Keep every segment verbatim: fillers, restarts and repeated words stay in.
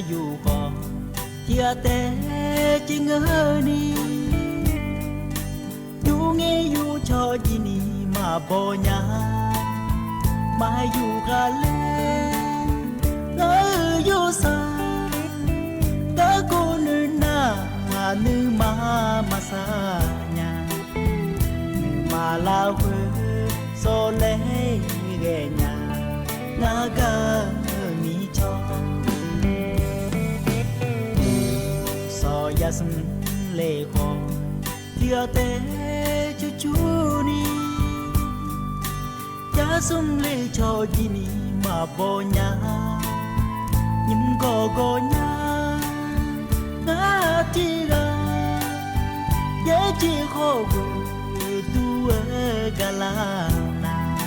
yuf khawf, tiqghaq taef civ ngeur ni, yur ngaer yur cawq jir ni maqbaw nya. Maqyuf ghaq laer, ngar-euq yawrsaq, garkawv nuinar, nuima maqsar nya. Nuima larkhoer sawr laer ghae nya, ngar gar-eu mircawr. Sawq yasmr le khawf, tiqghaq taef cur cur ni, yasmr le cawq jir ni maqbaw nya. Nymr gawqgawq nya, ngar tiqghaq yaerjeq hawr-eu dur-aer gaqlar nar,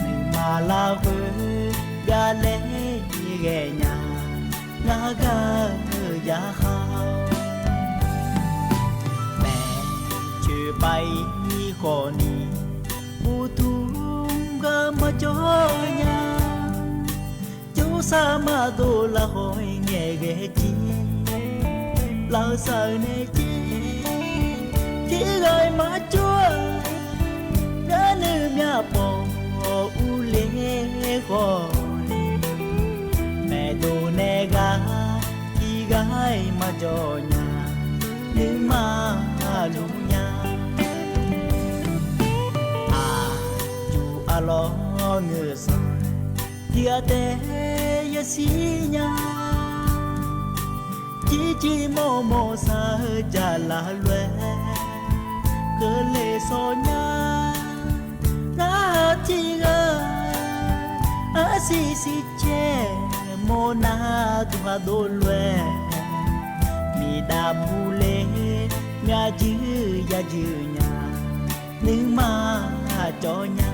nuima larkhoer gar laer ghae nya, ngar gar-eu yarkhaq. Maeqtsoeq pav-ir khawf ni, uqduq gar maqjawr nya. Jawrsar maqdov lafkhawf-ir ngaeqghae jir, lafsaq-eu nae jir, tiqghaq-iq maqjawr-eu, ngar nuimyaq pawf-awr urler khawf ni, maeqdov nae ghaq tiqghaq-iq maqjawr nya, nuima luf nya. Aqyuif arlawr ngeur sanq, tiqghaq taef yashir nya. Jirjir mawrmawr sar-eu jaqlaf lof-aer, keuvle sawr nya. Ngar tiqghaq arsiq siqcaer mawrnar duqhaq dov lof-aer, miqdav puler myavjuir yajur nya, nuima cawv nya.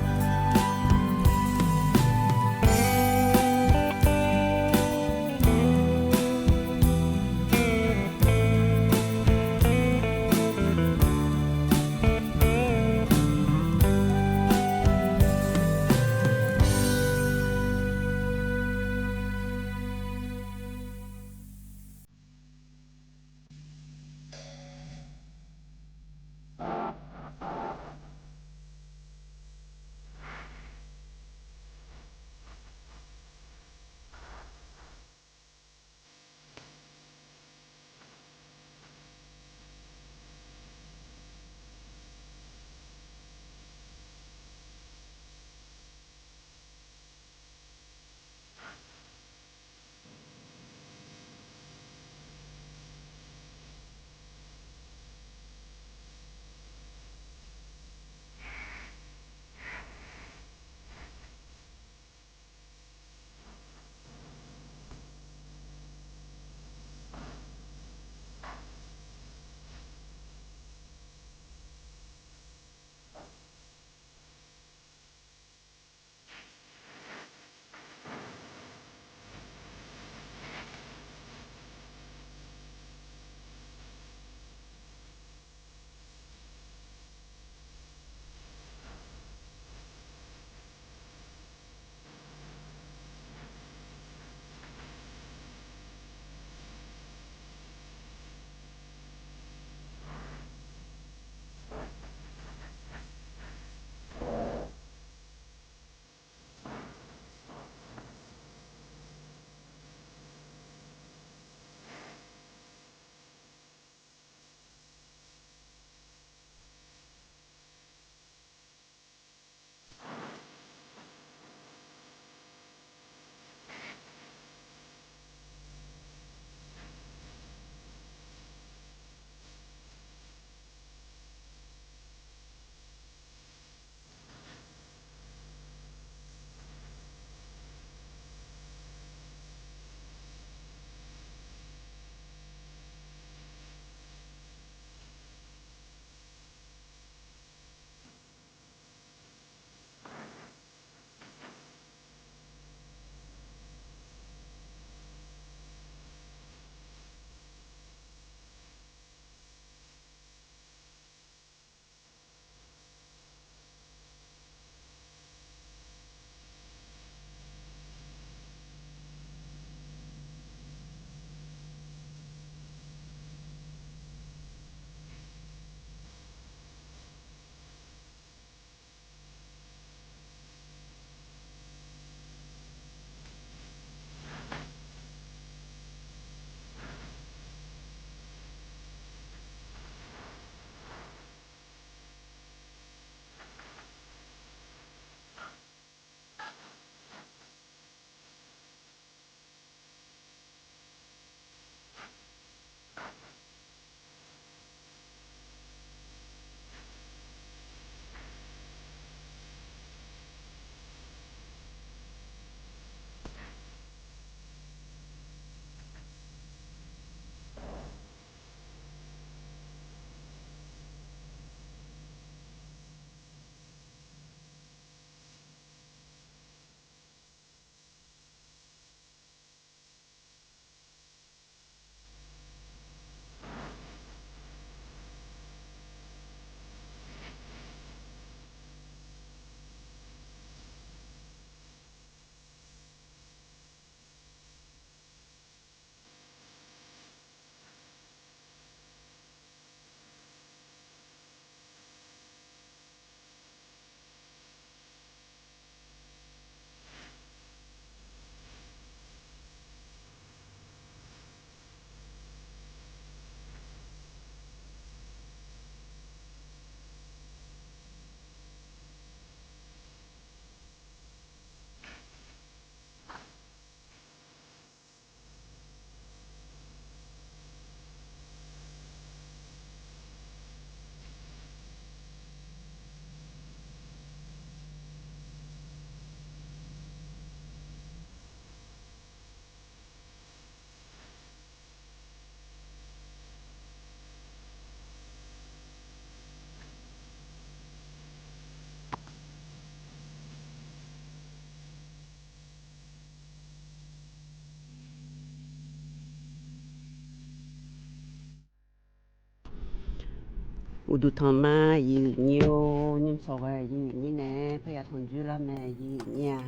Uqduq tanq ma, yif nyir-or, nymr sawq ghae yif nyir nae parya tanqjoer lar mae, yif nyir-a.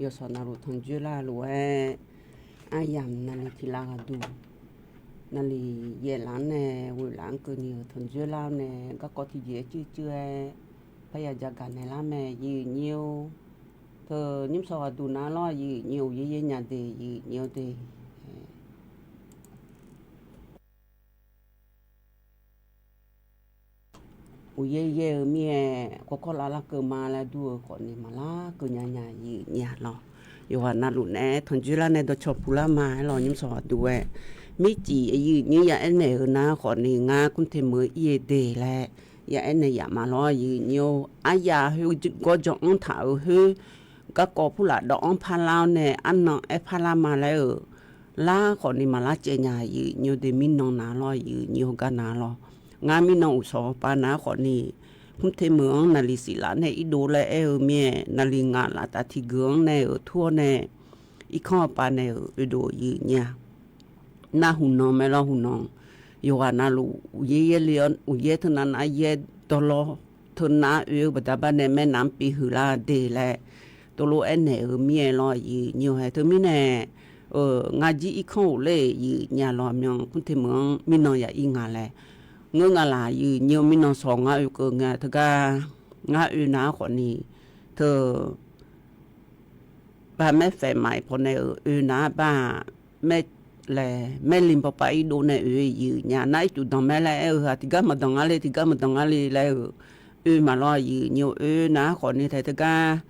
Yawshawq navluf tanqjoer lar lof-aer, aryamq navluf tiqlav ghaqduq, navluf yaeflaf-anr nae ghoeqlaf-anr keuvni-euq tanqjoer lar-awr nae garkawv tiqjeq-aer cuivcuiv-aer parya jagaq naeq lar mae, yif nyir-or. Teu nymr sawq ghaqduq nav lawr, yif nyir-or, uqyaer yaer nya de, yif nyir-or de. Uqyaer yaer-eu mir-aer, kawrkawr lavlar keuv ma laer dur-eu khawfni maqlar keuv nya nya, yif nyir-a lawr. Yawqghaq navluf naeq-aer tanqjoer lar nae dawqcawq puq lar ma-aer lawr, nymr sawq ghaqduq-aer. Mircif yif nyir ya aernaeq-eu nar khawfni ngar kmr te meuq-eu ir-eu de laer ya aernaeq yaf ma lawr, yif nyir-or. Aryaq khoergawr jan-anr taq-euq khoer, garkawv purlaf dawv-anr parlar-awr nae arnan aer parlar ma laer-euq lar khawfni maqlar caev nya, yif nyir-or de. Mirnan nav lawr, yif nyir-or, gar nav lawr. Ngar mirnan uqshawq-eu pav nav-aer khawfni, kmr te meuq-anr navluf siqlaf nae irdov laer aer-eu mir-aer, navluf ngaq laf taf tiqgeuq-anr nae-euq tur-awr nae irkanr-eu pav nae-euq oedov yif nyir-a. Nar huqnan mae lawr, huqnan. Yawqghaq navluf uqyaer yaer le-awr, uqyaer teunav nav yaer dawqlawr, teunav oe-eu baqda bar nae maernav-anr piv huiqlar de laer teulof aernaeq-eu mir-aer lawr, yif nyir-or. Hae teumirnae ngar jir irkanr ghofler-eq, yif nyir-a lawr. Myan kmr te meuq-anr mirnan ya ir nga laer ngeur nga laq, yif nyir-or. Mirnan sawq ngar oekeuv nga teugar, ngar oe nav-aer khawfni teu Baq maer faeq maq-iq pawnae-euq oe nar-aq, baq maer laer maerlin bawpav irdov nae oe-eu yif nyir-a. Nar ircuf danq maer laer aer-eu heu-aq, tiqgar maqdanq ngar le, tiqgar maqdanq ngar le laer-euq oe maqlawr, yif nyir-or. Oe nar-aq khawfni tae teugar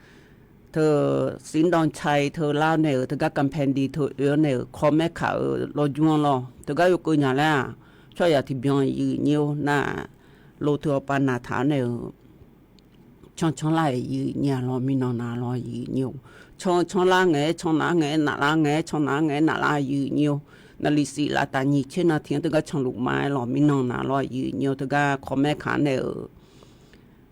teu sinqdanq cai teu lar nae-euq teugar กำแพงดิน teu oe-awr nae-euq kawr maer kaq-eu lawrjmr-anr lawr, teugar yawkeuv nya laer-aq, tsawrhaq tiqbyan yif nyir-or. Nar-aq, lo teu-awr pav naq taq-awr nae-euq canr canr lar-aer yif nyir-a lawr, mirnan nav lawr, yif nyir-or. Canr canr lar ngae-aer canr, naf ngae-aer naf lar, ngae-aer canr, naf ngae-aer naf lar, yif nyir-or. Naqliq siq laf taf nyiq tser nav tiq-anr teugar canluf ma-aer lawr, mirnan nav lawr, yif nyir-or. Teugar kawr maer kaq-anr nae-euq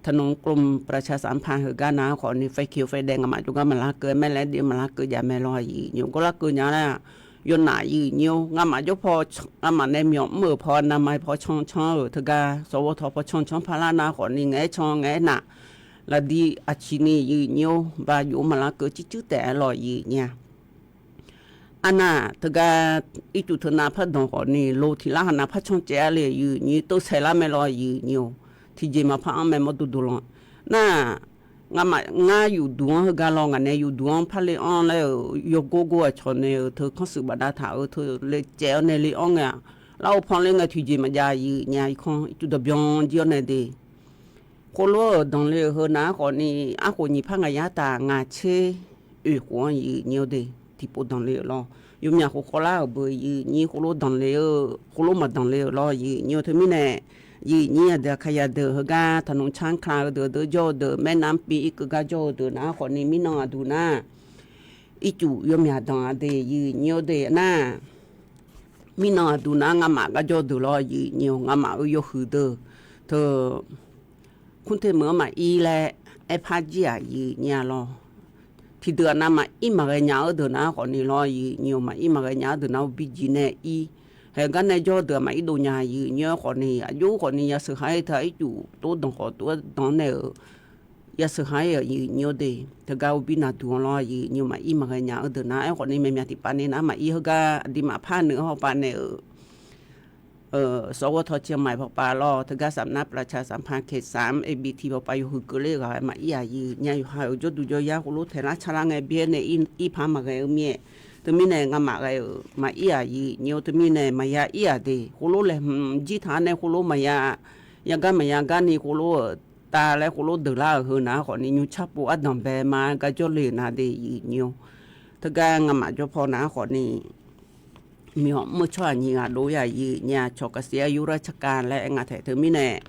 ถนนกรมประชาสัมพันธ์ heugar nav-aer khawfni faekeq faedae nga'maf jawrgar maqlar keuv, maerlaer dev maqlar keuv jav mae lawr, yif nyir-or. Gawrlar keuv nya laer-aq, yawnaf yif nyir-or. Nga'maf jawr paw, nga'maf nae myawf mr-euq paw, navmaqi paw canr canr-euq teugar, sawqghawr tawq paw canr canr paq lar nav khawfni ngae-aer canr ngae-aer naf, lafdi aqciqni yif nyir-or. Baq jov maqlar keuv circuir taef-aer lawr, yif nyir-a. Arnav teugar ircuf teunav par danq khawfni lo tiq lar haq nav par canr caev-ar le, yif nyir-or. Teusaeq lar mae lawr, yif nyir-or. Tiqjeq maqpar-anr mae mawrdo dov lanr. Nar-aq, nga'maf ngar yufduq-anr heugar lawr, ngaq nae yufduq-anr par le-anr laer-euq yawgor gor-aq cawq nae-euq teu kanr shuif bafdav taq-euq teu le caev-awr nae le-anr ngae-aq, lar-eu paw le ngae tiqjeq maqjav, yif nyir-a. Irkanr ircuf dawqbyan jir-awr nae de. Khoerlof-euq danqle-euq heu nav-aer khawfni, arkhof nyiq par ngaq yar taf ngaq tser oeq khof-anr yif nyir-or de. Tiqpov danqle-euq lawr, yawmyaq khof khawvlar-euq beu yif nyir khoerlof danqle-eu, khoerlof maqdanqle-euq lawr, yif nyir-or. Teumirnae yif nyir aqdui aqkaq yadeuq heugar taqnmr canr ka-eu deuq deuq jawr-eu deuq, maernav-anr piv irkeuv gar jawr-eu deuq nav-aer khawfni mirnan aqduq nar ircuf yawmyaq danq-a de, yif nyir-or de. Nar mirnan aqduq nar nga'maf gar jawr deuq lawr, yif nyir-or. Nga'maf-euq yawhuiq deuq teu kmr te meuq-anr maqir laer aerpar jir-aq, yif nyir-a lawr. Tiqdeuq-aq navmaqir maqghae nya-eu deuq nav-aer khawfni lawr, yif nyir-or. Maqir maqghae nya-eu deuq nav-aer uqbir jir nae ir. Haeq gar nae jawr deuq-aq maqir dov nya, yif nyir-or. Khawfni aqjox khawfni yasheuq har-ir teu ircuf tov danq khawf tov-aer danq-anr nae-euq yasheuq har-ir-aq, yif nyir-or de. Teugar uqbir naqduq-anr lawr, yif nyir-or. Maqir maqghae nya-eu deuq nav-aer khawfni myaqmyaq tiqpav ni nav-aer maqir heugar aqduimaf par noeq-awr hawpav nae-euq sawqghawr tawq ciq maf-iq pawpav lawr, teugar สำนักประชาสัมพันธ์เขตสาม เอบีที pawpav yawhuiq keuvler ghaq-aer maqir-aq, yif nyir-a. Yawqha-euq jawrduq jawryar khoerlof taeqlar carlar ngae byaer nae ir paq maqghae-eu mir-aer, teumirnae nga'maf ghae-euq maqir-aq, yif nyir-or. Teumirnae maqya ir-aq de, khoerlof laeqhmq jir taq-anr nae khoerlof maqya, yagar maqya garni khoerlof-euq tav laer khoerlof deuq lar-euq heu nav-aer khawfni nymr car pov ardanq bae ma-aer gar jawrle-euq nav de, yif nyir-or. Teugar nga'maf jawr paw nav-aer khawfni myawf mr-eu tsawrhaq nyiq ghaq dov-ir-aq, yif nyir-a. Cawq kaqsiq-aer yur lar carkav laer aer nga taeq. Teumirnae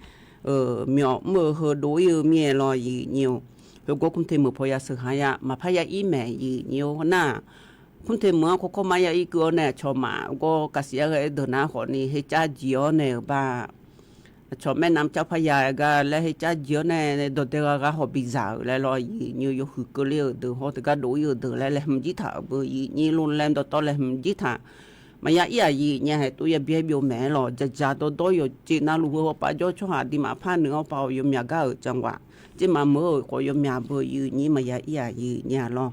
myawf mr-eu heu dov-ir-eu mir-aer lawr, yif nyir-or. Heugawr kmr te meuq paw yasheuq har-ir-aq, maqpar ya ir maeq, yif nyir-or. Nar-aq, kmr te meuq-anr kawrkawr mar ya ir keuv-awr nae aqcawq maf gawr kaqsiq-aer ghae-eu deuq nav-aer khawfni hercav jiq-awr nae-euq baq aqcawq maernamr cav parya-aer gar laer hercav jiq-awr nae dawqdae gha gha hawq bi zaq-euq laer lawr, yif nyir-or. Yawhuiq keuvler-euq deuq hawr teugar dov-ir-euq deuq laer laeqhmq jir taq-euq beu, yif nyir-or. Laer dawqtawv laeqhmq jir taq maqya ir-aq, yiq nya haeq tov ya byaer byov maeq-aer lawq. Dzaqdzaq dawrdawr yawqjeq navluf heu hawpav jawr tsawrhaq aqduimaf par noeq-anr hawpav-awq yawmyaq gar-euq tsaqngwaq, tsermaf meuq-eu khawf yawmyaq beu yiq nyi maqya ir-aq, yiq nya lawr.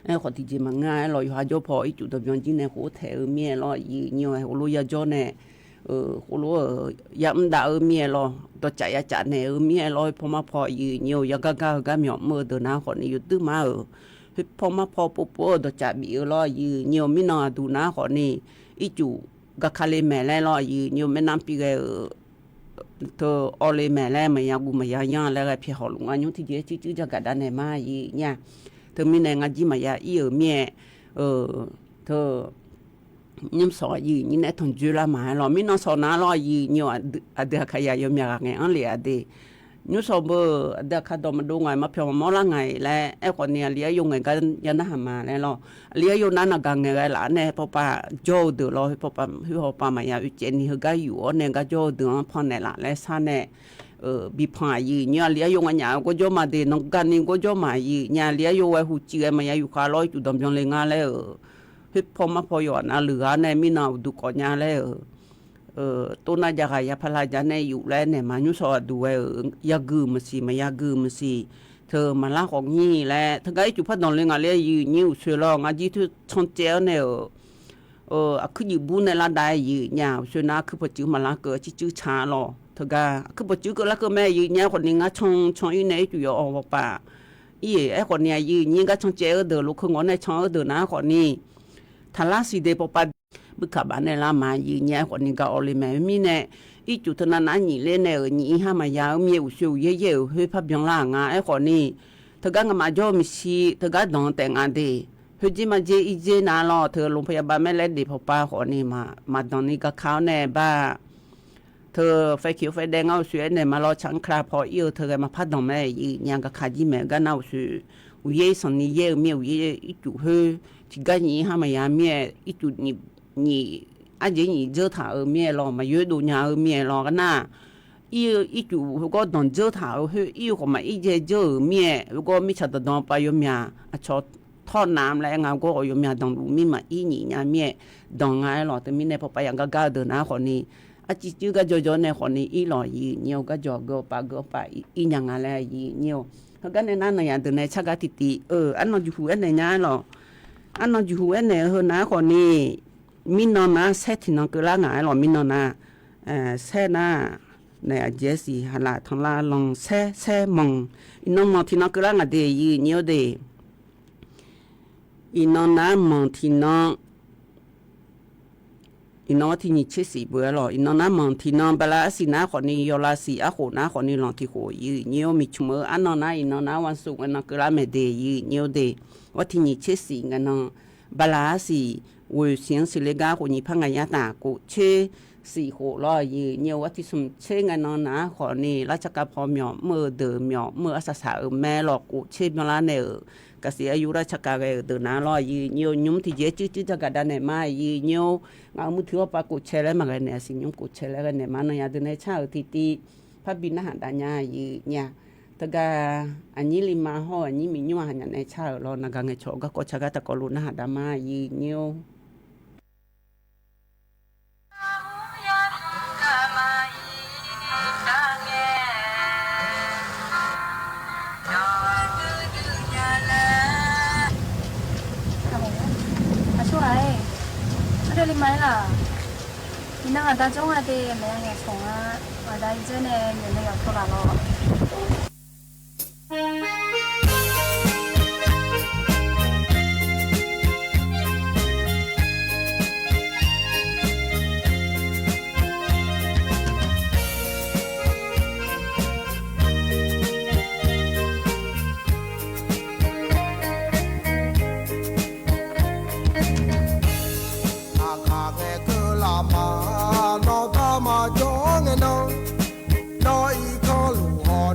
Aerkhawf tiqjeq maqngeur-aer lawq, yawqha jawr paw ircuf danqbyan jir nae khof taeq-eu mir-aer lawr, yiq nyi-awq heulof yajawr nae khoerlof-eu yamr dav-eu mir-aer lawr, dawqcaf yacaf naeq-eu mir-aer lawr, khoerpaw mar paw yiq nyi-awq, yagar gar-eu gar myawf mr-eu deuq nar khawfni yawduir mar-euq, khoerpaw mar paw povpov-eu dawqcaf bif-eu lawr, yiq nyi-awq, mirnan aqduq nar khawfni ircuf gaka le maeq laer lawr, yiq nyi-awq, maernmr pi ghae-euq teu awv le maeq laer maqya guv maqya yanr laer ghae pyaeq hawq luf nga nymr tiqjeq-aer cuircuir jagaq dav naeq ma, yiq nya. Teumirnae ngar jir maqya ir-euq mir-aer, teu nymr sawq yiq nyi nae tanqjoe lar ma-aer lawq, mirnan sawq nar lawr, yiq nyi-awq, aqdui Aqkaqyaq yawmyaq ghaq ngaeq-anr lef-aq de. Nymr sawq beu, aqdui Aqkaq dawq maqdov nga-iq, maqpyawq maqmawr lar nga-iq laer, aerkhawfni aqli ar yo ngaeq gar ya narhaq ma laer lawr. Aqli ar yo nar naqgaq ngaeq ghae laf-awr nae pawpav jawr-eu deuq lawr, khoerpaw pav maqya oeqcaev ni heugar yuf-awr nae gar jawr-eu deuq-anr pannaeq laf laer sar nae bipanq-aq, yiq nyi-awq, aqli ar yo nganyaf-eu gawrjawr ma de, nawqgani gawrjawr ma, yiq nya, aqli ar yo ghae huqciv ghae maqya yufkhav lawr, ircuf danqbyan le ngar laer-euq, khoerpaw mar paw yawqghaq navluf ghaq nae mirnan uqduq khawf nya laer-euq, tov nar jav ghaq ya parla jav nae yuf laer naeq ma, nymr sawq aqduq ghae-euq yagui-euq maqsiq maqya gui-euq maqsiq, teu maqlar khawf ngir laer teugar ircuf par danq le nga laer, yiq nyi uqsoeq lawr, ngar jir teu cancaev-awr nae-euq aqkuir juif bur nae lar dav-aer, yiq nya, uqsoeq nar aqkuir pawqcuiv maqlar keuv, circuir ca lawr, teugar aqkuir pawqcuiv keuv lar keuv mae, yiq nya, aerkhawfni ngar can can ir nae ircuf yawf-awq hawpav ir-eq, aerkhawfni-aq, yiq nyi gar cancaev-eu deuq, lokeu ngawr nae can-eu deuq nar khawfni taqlar siq de, pawpav buikaq baf nae lar ma, yiq nya, aerkhawfni gar awv le mae. Khoermirnae ircuf teunav nar nyiq ler nae-euq nyiq ir har maqya-eu mir-aer uqsoeq uqyaer yaer-euq khoer par byanlar-aq nga, aerkhawfni teugar ngamaf jawr-eu maqsiq, teugar danq-eu taef nga de. Khoerjer marjer ir dzer nar lawr, teu โรงพยาบาล mae laer de, pawpav khawfni maqdanq ni gaka-awr nae bar teu faeq kiq-eu faeq daev ngar uqsoeq aernaeq ma lawr, tsaq-anr kala paw ir-eu teu ghae maqpar danq mae, yiq nya, gaka jir maeq-eu gar nar uqsoeq uqyaer sanq ni yaer-eu mir-aer uqyaer ircuf khoer tiqgar nyiq ir har maqya mir-aer ircuf nyiq arjeq nyiq dzeur taq-euq mir-aer lawr, maqyoer dov nya-eu mir-aer lawr gar nar ir-eu ircuf khoergawr danq dzeur taq-euq khoer ir-eu khawf maqir dzae dzeur-euq mir-aer, khoergawr mirtsaq danqdanq pav yawmyaq aqcawq tawr nav laer nga, khoergawr yawmyaq danqluf mir maqir nyiq nya mir-aer danq nga-aer lawq. Teumirnae pawpav yaq gar gar-eu deuq nar khawfni arciv cuir gar jawrjawr nae khawfni ir lawq, yiq nyi-awq, gar jawq geu-awr pav geu-awr pav ir nya nga laer, yiq nyi-awq. Heugar nae nar naqyaq deuq nae tsar gar tiqtiv-eu arnan jeqhuq aernaeq nya-aer lawq. Arnan jeqhuq aernaeq-eu heu nar khawfni mirnan nar saer tiqnan keuvlar ngaq-aer lawq, mirnan nar saer nar nae aqjeq-aer siq, haqlaf tanqlar lanq saer saer manq, iqnan manq tiqnan keuvlar ngaq de, yiq nyi-awr de. Iqnan nar manq tiqnan, iqnan-awr tiq nyiq tser siq beu-aer lawq. Iqnan nar manq tiqnan bala arsiq nar khawfni yawlav siq, arkhof nar khawfni lanq tiq khof, yiq nyi-awr miqcmq-eu arnan nar iqnan nar วันศุกร์ ngae nan keuvlar mae de, yiq nyi-awr de. War tiq nyiq tser siq ngae nan bala arsiq ghoeq siq-anr siqle gar khof nyiq par ngaq yar taf kof tser siq khof lawr, yiq nyi-awr. War tiq smq tser ngae nan nar khawfni lar tsarkav paw myawq mr-eu deuq myawq mr-eu arsaq saq-euq mae lawq, kof tser byanlar nae-euq gaqsiq aryu lar tsarkav ghae-euq deuq nar lawr, yiq nyi-awr. Nymr tiqjeq-aer cuir cuir jagaq dav naeq ma, yiq nyi-awr. Ngaq-euq muiq tiq-awr pav kof cae laer maqghae naeq-a siq, nymr kof cae laer ghae naeq ma, naqyaq deuq nae tsar-euq tiqtiv parbi narhaq dav nya, yiq nya. Teugar aqnyir li ma hawr-eu aqnyir miqnymr-aq haqnyaf nae tsar-euq lawr, naqgaq ngaeqcawq garkawv tsaq gar taqkawv luf narhaq dav ma, yiq nyi-awr. Aqsurghaq-aer, aqdui li ma-aer laq? Iqnan aqda jawr nga de, maeq-a ngaeq shawq nga. Aqda irdzer nae nyoeq nae yawqtawv laf lawr. Aqkaq ghae keuv laf ma, nawr gar maqjawr ngae nan, nawr irkanr luf haw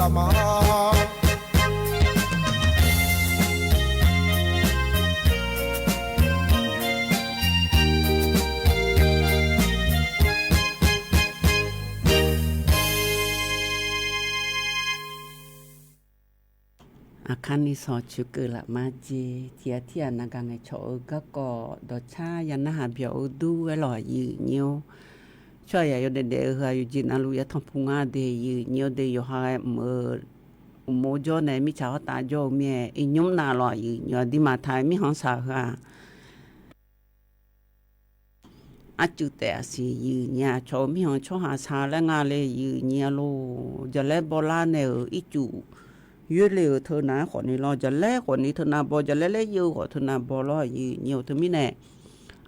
Aqkar ni sawq coeqkeuv laf mar jer, tiq ghaq tir ghaq navgaq ngaeqcawq-eu garkawv dawqcar ya narhaq byawq-eu dur-aer lawq, aqyuif nyi-or. Tsawrhaq yawdaef daef-eu heu-aq, yawqjeq navluf yatanq pu ngar de, aqyuif nyi-or de, yawqha ghae mq-eu uqmov jawr nae mirtsaq hawrtav jawr-eu mir-aer, iqnymr nav lawq, aqyuif nyi-or, aqduimaf taq-aer mirkhanq shaq-eu heu-aq, arcuiv taef aqsiq, aqyuif nyi-aq, aqcawq-euq mirkhanq tsawrhaq shaq laer nga le, aqyuif nyi-a lor. Jaqlaer bawlar nae-euq ircuf yoerle-euq teunav-aer khawfni lawr, jaqlaer khawfni teunav baw, jaqlaer laer yeu-eu khawf teunav baw lawr, aqyuif nyi-or, teumirnae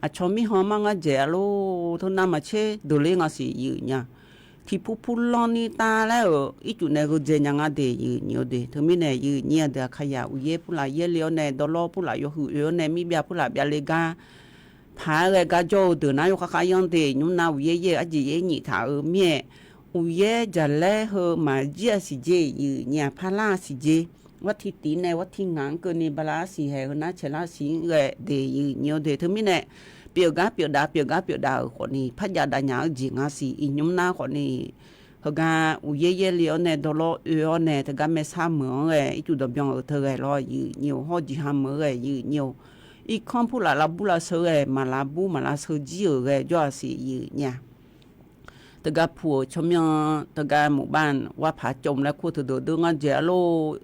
aqcawq mirkhanq mar ngar dzaeq-a lor, teunav maqtser deuq ler nga siq, aqyuif nyi-a. Tiqpur pur lanr ni tav laer-euq ircuf nae gheudzae nya ngar de, aqyuif nyi-or de, teumirnae aqyuif nyi-a deuq aqkaqyaq uqyaer purlaf yaerle-awr nae, dawvlawr purlaf yawhuiq oe-awr nae, mirbyav purlaf byavle gar paq-aer ghae gar jawr-eu deuq nar yawkhav khav yanr de, nymr nav uqyaer yaer-eu arjeq yaer nyif taq-euq mir-aer, uqyaer jaqlaer heu maqjir-a siq jer, aqyuif nyi-aq, parlar-a siq jer. Ghartiq tiq nae ghartiq ngaq-anr keuvni bala-a siq haeq heu nar caeqlar siq-anr ghae de, aqyuif nyi-or de, teumirnae pyeuf gar pyeuf dav, pyeuf gar pyeuf dav-euq khawfni parjav dav nya-eu jeq nga siq, iqnymr nar khawfni heugar uqyaer yaerle-awr nae, dawvlawr oe-awr nae, teugar maersar meuq-anr ghae ircuf dawqbyan-euq teu ghae lawr, aqyuif nyi-or, hawr jeqha meuq-anr ghae, aqyuif nyi-or, irkanr purlaf lavbur lavsheu ghae, maq lavbur maq lavsheu jir-euq ghae jawr-a siq, aqyuif nyi-a. Teugar pu-euq tsawrmyanr teugar maqbav-anr warpaq cawv laer kur-eu teudeuq deur ngar dzaeq-a lor.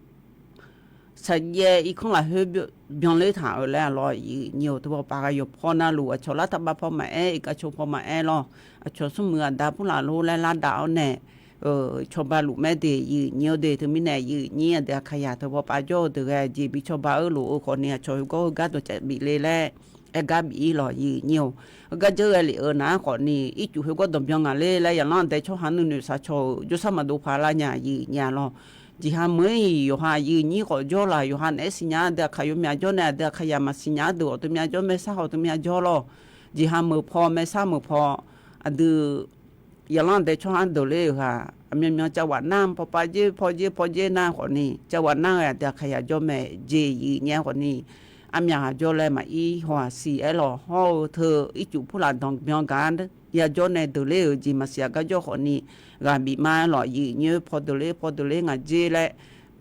Saqjaev irkanr lafkhoer byanler taq-euq laer-a lawr, aqyuif nyi-or, teu bawpav ghaq yawqpaw navluf aqcawq lartaq bav paw maqaer, iqkar caw paw maqaer lawr, aqcawq smrmuiq aqda purlaf lor laer lar dav-awr nae, cawba luf mae de, aqyuif nyi-or de, teumirnae aqyuif nyi-a deuq aqkaqyaq teu bawpav jawr-eu deuq ghae jeq bi cawba-eu lof-eu khawfni aqcawq heugar heugar dawqcaev bif le laer aer gar bif-ir lawq, aqyuif nyi-or. Heugar dzeur ghae lef-eu nar khawfni ircuf khoergar dawqbyan ngaq ler laer yaqlanr aqdae tsawrhaq nuinoeq shaq caw-euq jawrshar maqdov paq lar nya, aqyuif nyi-a lawr. Jeqha meuq-ir-iq yawqha aqyuif nyi khawf jawr laq, yawqha naeq-aer siqnya-a deuq aqkaq yawmyaq jawr nae, aqdui aqkaqyaq maqsiqnya-a deuq khawf teumya jawr, maersar khawf teumya jawr lawr. Jeqha meuq paw maersar meuq paw, aqdui yaqlanr aqdae tsawrhaq deuq ler-euq ghaq aqmyanmyan cavghwaf nar pawpav jer paw jer paw jer nar khawfni cavghwaf nar ghae aqdui aqkaqyaq jawr mae jeq, aqyuif nyi-a khawfni armyaq ghaq jawr laer maqir haw-aq siq aer lawq. Hawr-eu teu ircuf purlaf danqbyan gaq-anr yajawr nae deuq ler-euq jeq maqsiq aqgar jawr khawfni ghaq bif ma-aer lawq, aqyuif nyi-or, paw deuq ler paw deuq ler ngaq jer laer,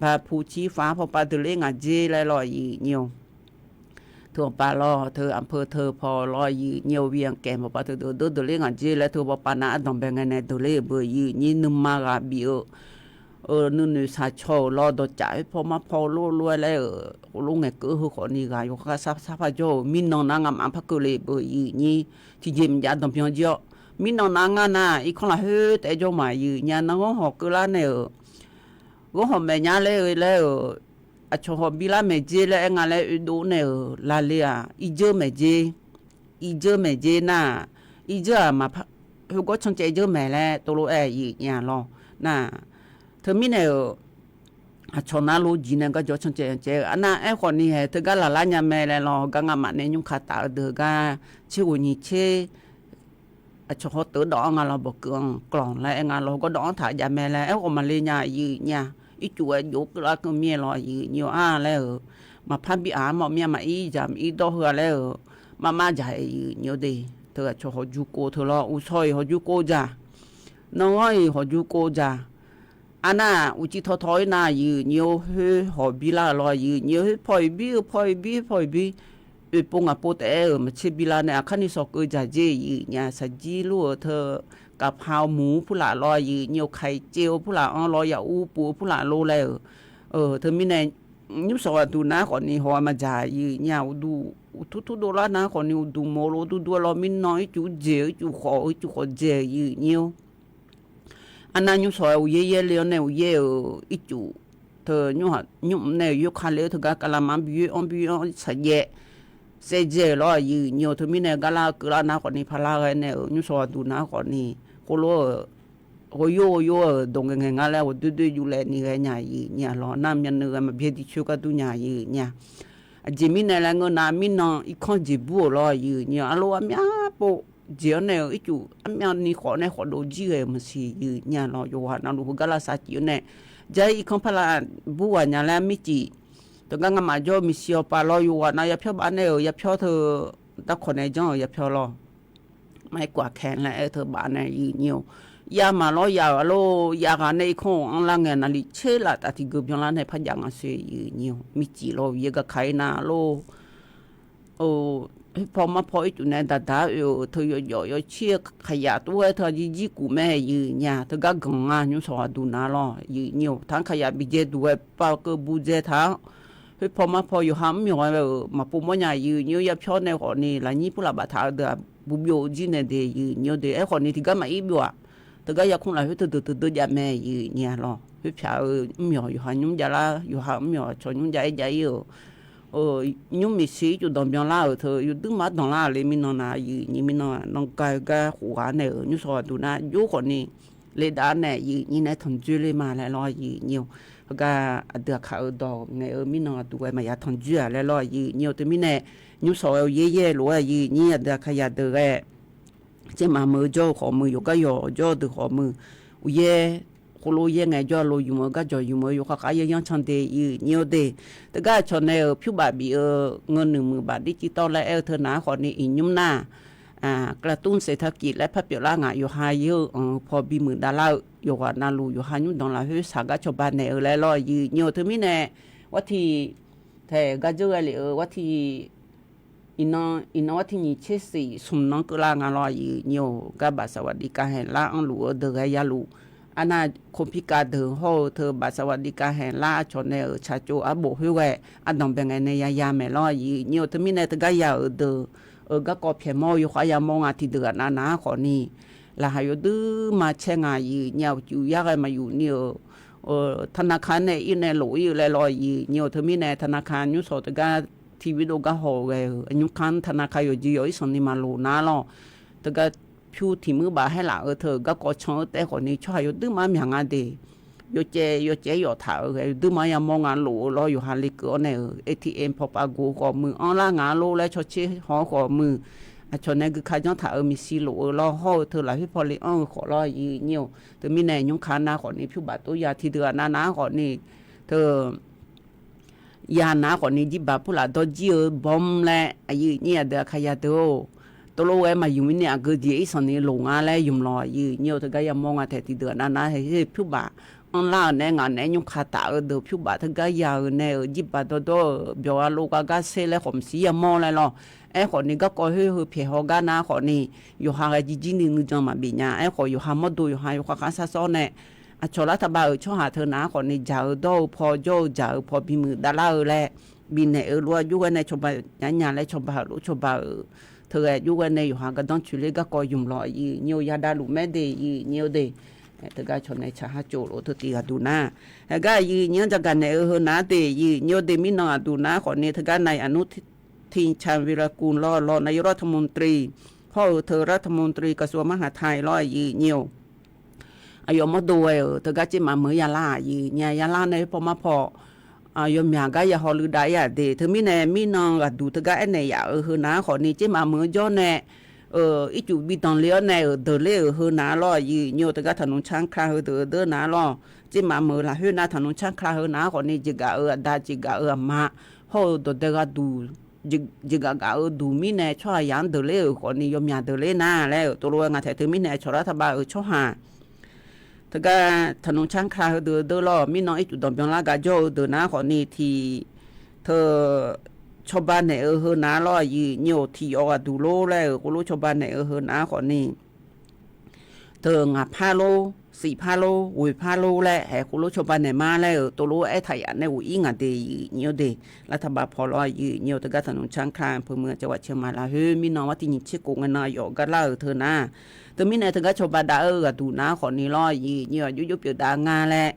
baqpu cir faq-anr pawpav deuq ler ngaq jer laer lawr, aqyuif nyi-or. Teu bawpav lawr, teu aqpeu teu paw lawr, aqyuif nyi-or, bi-anr kaeq bawpav teu deuq deuq deuq ler ngaq jer laer teu bawpav nav ardanqbae ngae nae deuq ler-euq beu, aqyuif nyi nuima ghaq bif-eu nuinoeq shaq caw-euq lawr, dawqcaf-aer paw mar paw lor lof-aer laer-euq khof lof ngaeqkeuv heu khawfni ghaq yawkhav sar sar par jawr-euq mirnan nar ngamaf par keuvle beu, aqyuif nyi. Tiqjeq mqjav danqbyan jir-awr, mirnan nar ngar nar irkanr lafkhoer taef-aer jawr ma, aqyuif nyi-a. Nar ghanr hawq keuvlar nae-euq ghanr hawq maeq nya laer-eu laer-euq aqcawq hawq bilar maeq jer laer aer nga laer oedov nae-euq lale-aq irdzeur maeq jer. Irdzeur maeq jer nar, irdzeur-aq maqpar, khoergawr cancaev dzeur maeq laer tov lof-aer aqyuif nyi-a lawr. Nar, teumirnae-euq aqcawq nar lof jiq nae garjawr cancaev caev-eu arnav aerkhawfni hae teugar laqlar nya mae laer lawr. Heugar ngamaf nae nymr ka taf-eu deuq heugar tser ghof nyiq tser aqcawq hawr teuv dawv-anr nga lawr, bawqkeuv-anr klanq laer aer nga lawr, heugar dawv-anr taq jav mae laer aerkhawf maqle nya, aqyuif nyi-a. Ircuf-aer jov keuvlar keuv mir-aer lawr, aqyuif nyi-or, ar laer-euq maqpar bi aq-ar mawf mir-a, maqir jaq maqir dawr heu-a laer-euq marmar jaq, aqyuif nyi-or de. Teu aqcawq hawqju kov teu lawr, uqshawq-iq hawqju kov jaq, nanghanr-iq hawqju kov jaq. Arnar uqcif tawtaw-ir nar, aqyuif nyi-or, khoer hawq bilar-euq lawr, aqyuif nyi-or, khoer paw-iq bir-eu paw-iq bir paw-iq bir oeqpov ngaqpov taef-aer-euq maqtser bilar nae aqkar ni shawq keuv jaq jer, aqyuif nyi-a. Shaqjir lur-euq teu kavpaq-eu muq-eu purlaf lawr, aqyuif nyi-or, kaiq cev-eu purlaf-anr lawr, yaqur puq-eu purlaf lor laer-euq teumirnae nymrshawq ghaqduq nar khawfni haw-a maqdzaq, aqyuif nyi-a. Uqduq uqtur tur dovlar nar khawfni uqduq mawf-eu lof durdur-aer lawr, mirnan ircuf jeq-eu ircuf khawf-eu ircuf khawf dzaeq, aqyuif nyi-or. Arnav nymrshawq-aer uqyaer yaerle-awr nae uqyaer-euq ircuf teu nymr nae-euq yoerka le-eu teugar kavlama-anr bi yoer-anr bi yoer-anr saqjaev saevdzae-euq lawr, aqyuif nyi-or. Teumirnae garlar keuvlar nar khawfni parlar ghae nae-euq nymrshawq ghaqduq nar khawfni khoerlof-euq ghawqyor ghawqyor-euq dawq ngaeqngaeq nga laer ghawqdoer doer yuf laef ni ghae nya, aqyuif nyi-a lawr. Nar myavnuiv ghae maqbyaer di coer gar dur nya, aqyuif nyi-a. Aqjeq mirnae laer ngeur nar, mirnan irkanr jeqbur-euq lawr, aqyuif nyi-a. Arlof armyav pov jeq-anr nae-euq ircuf armyav ni khawf nae khawf dov jir ghae-euq maqsiq, aqyuif nyi-a lawr. Yawqghaq navluf heugar lavsav cif-anr nae Jar-ir irkanr parlav bur ghaq nya laer mircif. Teugar ngamaf jawr-eu miqshi awqpaf lawr yawqghaq nav yapyawr baf nae-euq yapyawr teu darkawq nae janr-euq yapyawr lawr. Maqaer kawf-aq kae laer aer teu baf nae yuif nyir-awq. Yav maqlawr ya-euq arlor, yav ghaq nae irkanr-awq anrlar ngae navlif tser laf taf tiqgeu byanlar nae par jav nga soe yuif nyir-awq. Mircif lawr uqyaer garka-ir nar lor. Khoerpaw marpaw ircuf nae daqdaq-aer oe-euq teu yawjawf yawcir-eu khaqyaf tov-aer teu-aq jirjir kuf mae yuif nyir-aq. Teugar ganq nga nymr sawq aqduq nar lawr yuif nyir-awq. Taq-anr khaqyaf bijae duq ghae pav keuv bu dzae taq-anr, khoerpaw marpaw yawqha mr myawq ghae-euq maqpov mawrnya yuif nyir-awr. Yapyawr nae khawfni lafnyir purlaf baftaq-eu deuq-aq, bubyov jir nae de yuif nyir-awr de. Aerkhawfni tiqgar maqir byov-aq, teugar yarkmr lafkhoer teudeuq teudeuq jav mae yuif nyir-a lawr. Khoerpyaq-eu mr myawq yawqha nymr javlar, yawqha mr myawq cawq nymr jav-aer jav-ir-euq nymr miqshi ircuf danqbyan lar-euq teu yawduir mar danqlar-euq le mirnan nav yuif nyir mirnan nanr ga-eu gar khof ghaq nae-euq nymr sawq aqduq nar jov khawfni ledav nae yuif nyir nae tanqdzoer le ma laer lawr yuif nyir-awq. Heugar aqdui aqkaq-eu dawq ngaeq-eu mirnan aqduq ghae maqya tanqdzoer-aq laer lawr yuif nyir-awq. Teumirnae nymr sawq ghae-eu yaeryaer lof-aer yuif nyir aqdui aqkaq yadeuq ghae Tsermaf meuq-eu jawr-eu khawf muiq, yawqgar yawq jawr-eu deuq khawf muiq, uqyaer khoerlof yaer ngae jawr-a lo ymq-eu garjawq ymq-eu yawkhav khav yaer yanr can de yuif nyir-awr de. Teugar aqcawq nae-euq pyur baf bif-eu ngeur nuiq muiq baf dir civ tawr laer aer-eu teu nar khawfni iqnymr nar กระตุ้นเศรษฐกิจ laer par pyeuflar ngaq yawqha yaer-eu anq-eu paw bimuiq davlar-eu yawqghaq navluf yawqha nymr danq lafkhoer shaq gar cawba naeq-eu laer lawr yuif nyir-awq. Teumirnae ghartiq taeq gar dzeur ghae lef-eu ghartiq iqnan iqnan ghartiq nyiq tser shif smq nan keuvlar nga lawr yuif nyir-awq. Gar baf saqwaq div kav haeq lar anrluf-eu deuq ghae yaluf, arnav คอมพิวเตอร์ deuq hawr-eu teu baf saqwaq div kav haeq lar aqcawq nae-euq tsaqtsov arbof khoerghae ardanq bae ngae nae yaya maeq lawr yuif nyir-awq. Teumirnae teugar ya-euq deuq-euq garkawv pyaeq mawr-eu yawkhav yamawr nga tiqdeuq aqnav nav-ar khawfni laqkhaq yawduir ma caer nga yuif nyir-awq. Uqcif yar ghae maqyuf ni-euq tanaqkaq nae ir nae lof ir-eu laer lawr yuif nyir-awq. Teumirnae tanaqkaq nymr sawq teugar tiq bidov gar haw-eu ghae-euq aqnymr kar tanaqkaq yawqjeq yawq irsanq ni maqloq nar lawr. Teugar pyur tiq muir baf haer laf-eu teu-euq garkawv can-eu taef khawfni tsawrhaq yawduir ma myaq nga de. Yawcaev yawcaev yawf taq-euq ghae yawduir ma yamawr nga lof-eu lawr yawqha lekeuv-awr nae-euq ATM pawpav gov khawf muiq anrlar nga lor laer cawtser haw-awr khawf muiq. Aqcawq nae guika janr taq-euq miqshi lof-eu lawr hawr-eu teu lafkhoer paw le anr-eu khawf lawr yuif nyir-awq. Teumirnae nymr kar nar khawfni pyur baf tov ya tiqdeuq aqnav nav-ar khawfni teu ya nar khawfni jirbaq purlaf dawrjir-eu bawm laer aqyuif nyir aqdeuq aqkaq yadeuq-or. Tov lof ghae maqyuf mirni aqgeu jeq irsanq ni loq nga laer ymq lawq aqyuif nyir-awq. Teugar yamawr nga taeq tiqdeuq aqnav nav-ar haeq pyur baf anrlar-euq nae ngaq naeq-aer nymr kaq taf-eu deuq pyur baf teugar ya-euq nae-euq jirbaq dawrdawr-euq byawq gha lo gha gar ser laer khawf mqsiq yamawr laer lawr. Aerkhawfni garkawv khoer heu pyaeq haw gar nar khawfni yawqha ghae jirjir ni nuijan maqbif nya. Aerkhawf yawqha mawrdo yawqha yawkhav khav sar sawr nae aqcawq lar taq ba-euq tsawrhaq teu nar khawfni jaq-eu dawr-eu paw jawr-eu jaq-eu paw bimuiq davlar-eu laer bifnaeq-eu lof-aer jov ghae nae cawba nya nya laer cawba-euq lof cawba-euq teughae jov ghae nae yawqha gardanr coeq ler garkawv ymq lawq aqyuif nyir-awq. Yadavluf maer de yuif nyir-awr de. Teugar cawq nae tsaq har tsov lof-eu teu tiq ghaq duq nar, heugar aqyuif nyir-anr jagaq naeq-eu heu nar de yuif nyir-awr de. Mirnan aqduq nar khawfni teugar nav-iq aqnmr tiqcan vilakuv lawr lawr nav yawr lar taqmqdri hawr-eu teu lar taqmqdri gaqsuq-eu marhaq taq-iq lawr aqyuif nyir-awq. Aqyawf mawrdo ghae-euq teugar tsermaf meuq-eu yalar aqyuif nyir-a yalar nae khoer paw mar paw yawmyaq gar ya haw luiv dav-ir-aq de. Teumirnae mirnan ghaqduq teugar aernaeq yaf-euq heu nar khawfni tsermaf meuq-eu jawr nae ircuf bi danqler-awr nae-euq deuq ler-euq heu nar lawr aqyuif nyir-awq. Teugar taqnmr canr kla heu deuq deur nar lawr. Tsermaf meuq lafkhoer nar taqnmr canr kla heu nar khawfni jeqgaf-euq aqda jeqgaf-euq aqma hawr-eu dawqdae ghaqduq jeqgaf gaf-eu duq mirnae tsawrhaq yaq-anr deuq ler-euq khawfni yawmyaq deuq ler nar laer-euq tov lof-aer ngaq taeq teumirnae cawq lar taq ba-euq tsawrhaq teugar taqnmr canr kla heu deuq deur lawr. Mirnan ircuf danqbyan lar gaq jawr-eu deuq nar khawfni tiq teu cawba naeq-eu heu nar lawr aqyuif nyir-awq. Tiq yawf ghaqduq lor laer-euq khoerlof cawba naeq-eu heu nar khawfni teu ngaq par lor, shif par lor, ghoeq par lor laer haeq khoerlof cawba naeq ma laer-euq tov lof-aer aertaq yaf nae ghof-ir ngaq de yuif nyir-awr de. Lar taq ba paw lawr aqyuif nyir-awq. Teugar taqnmr canr kla peuq meuq cawq ghaq caeq maq lafkhoer mirnan ghar tiq nyiq tser kof ngae nan yawf gar lar-euq teu nar teumirnae teugar cawba dav-eu ghaqduq nar khawfni lawr aqyuif nyir-awq. Jov jov pyeuf dav nga laer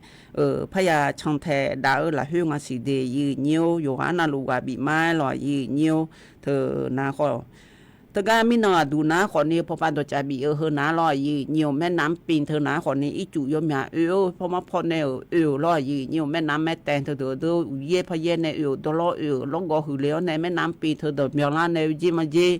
parya cantae dav-eu lafkhoer nga siq de yuif nyir-awr. Yawqghaq navluf ghaq bif ma-aer lawq aqyuif nyir-awr. Teu nar khawf teugar mirnan aqduq nar khawfni pawpav dawqcav bif-eu heu nar lawr aqyuif nyir-awq. แม่น้ำปิง teu nar khawfni ircuf yawmyaq oe-awr paw mar paw nae-euq oe-euq lawr aqyuif nyir-awq. แม่น้ำแม่แตง teu deuq deur uqyaer paryaer nae oe-euq dawrlawr oe-euq lawrgawv huiq le-awr nae แม่น้ำปิง teu danqbyan lar nae oe jer ma jer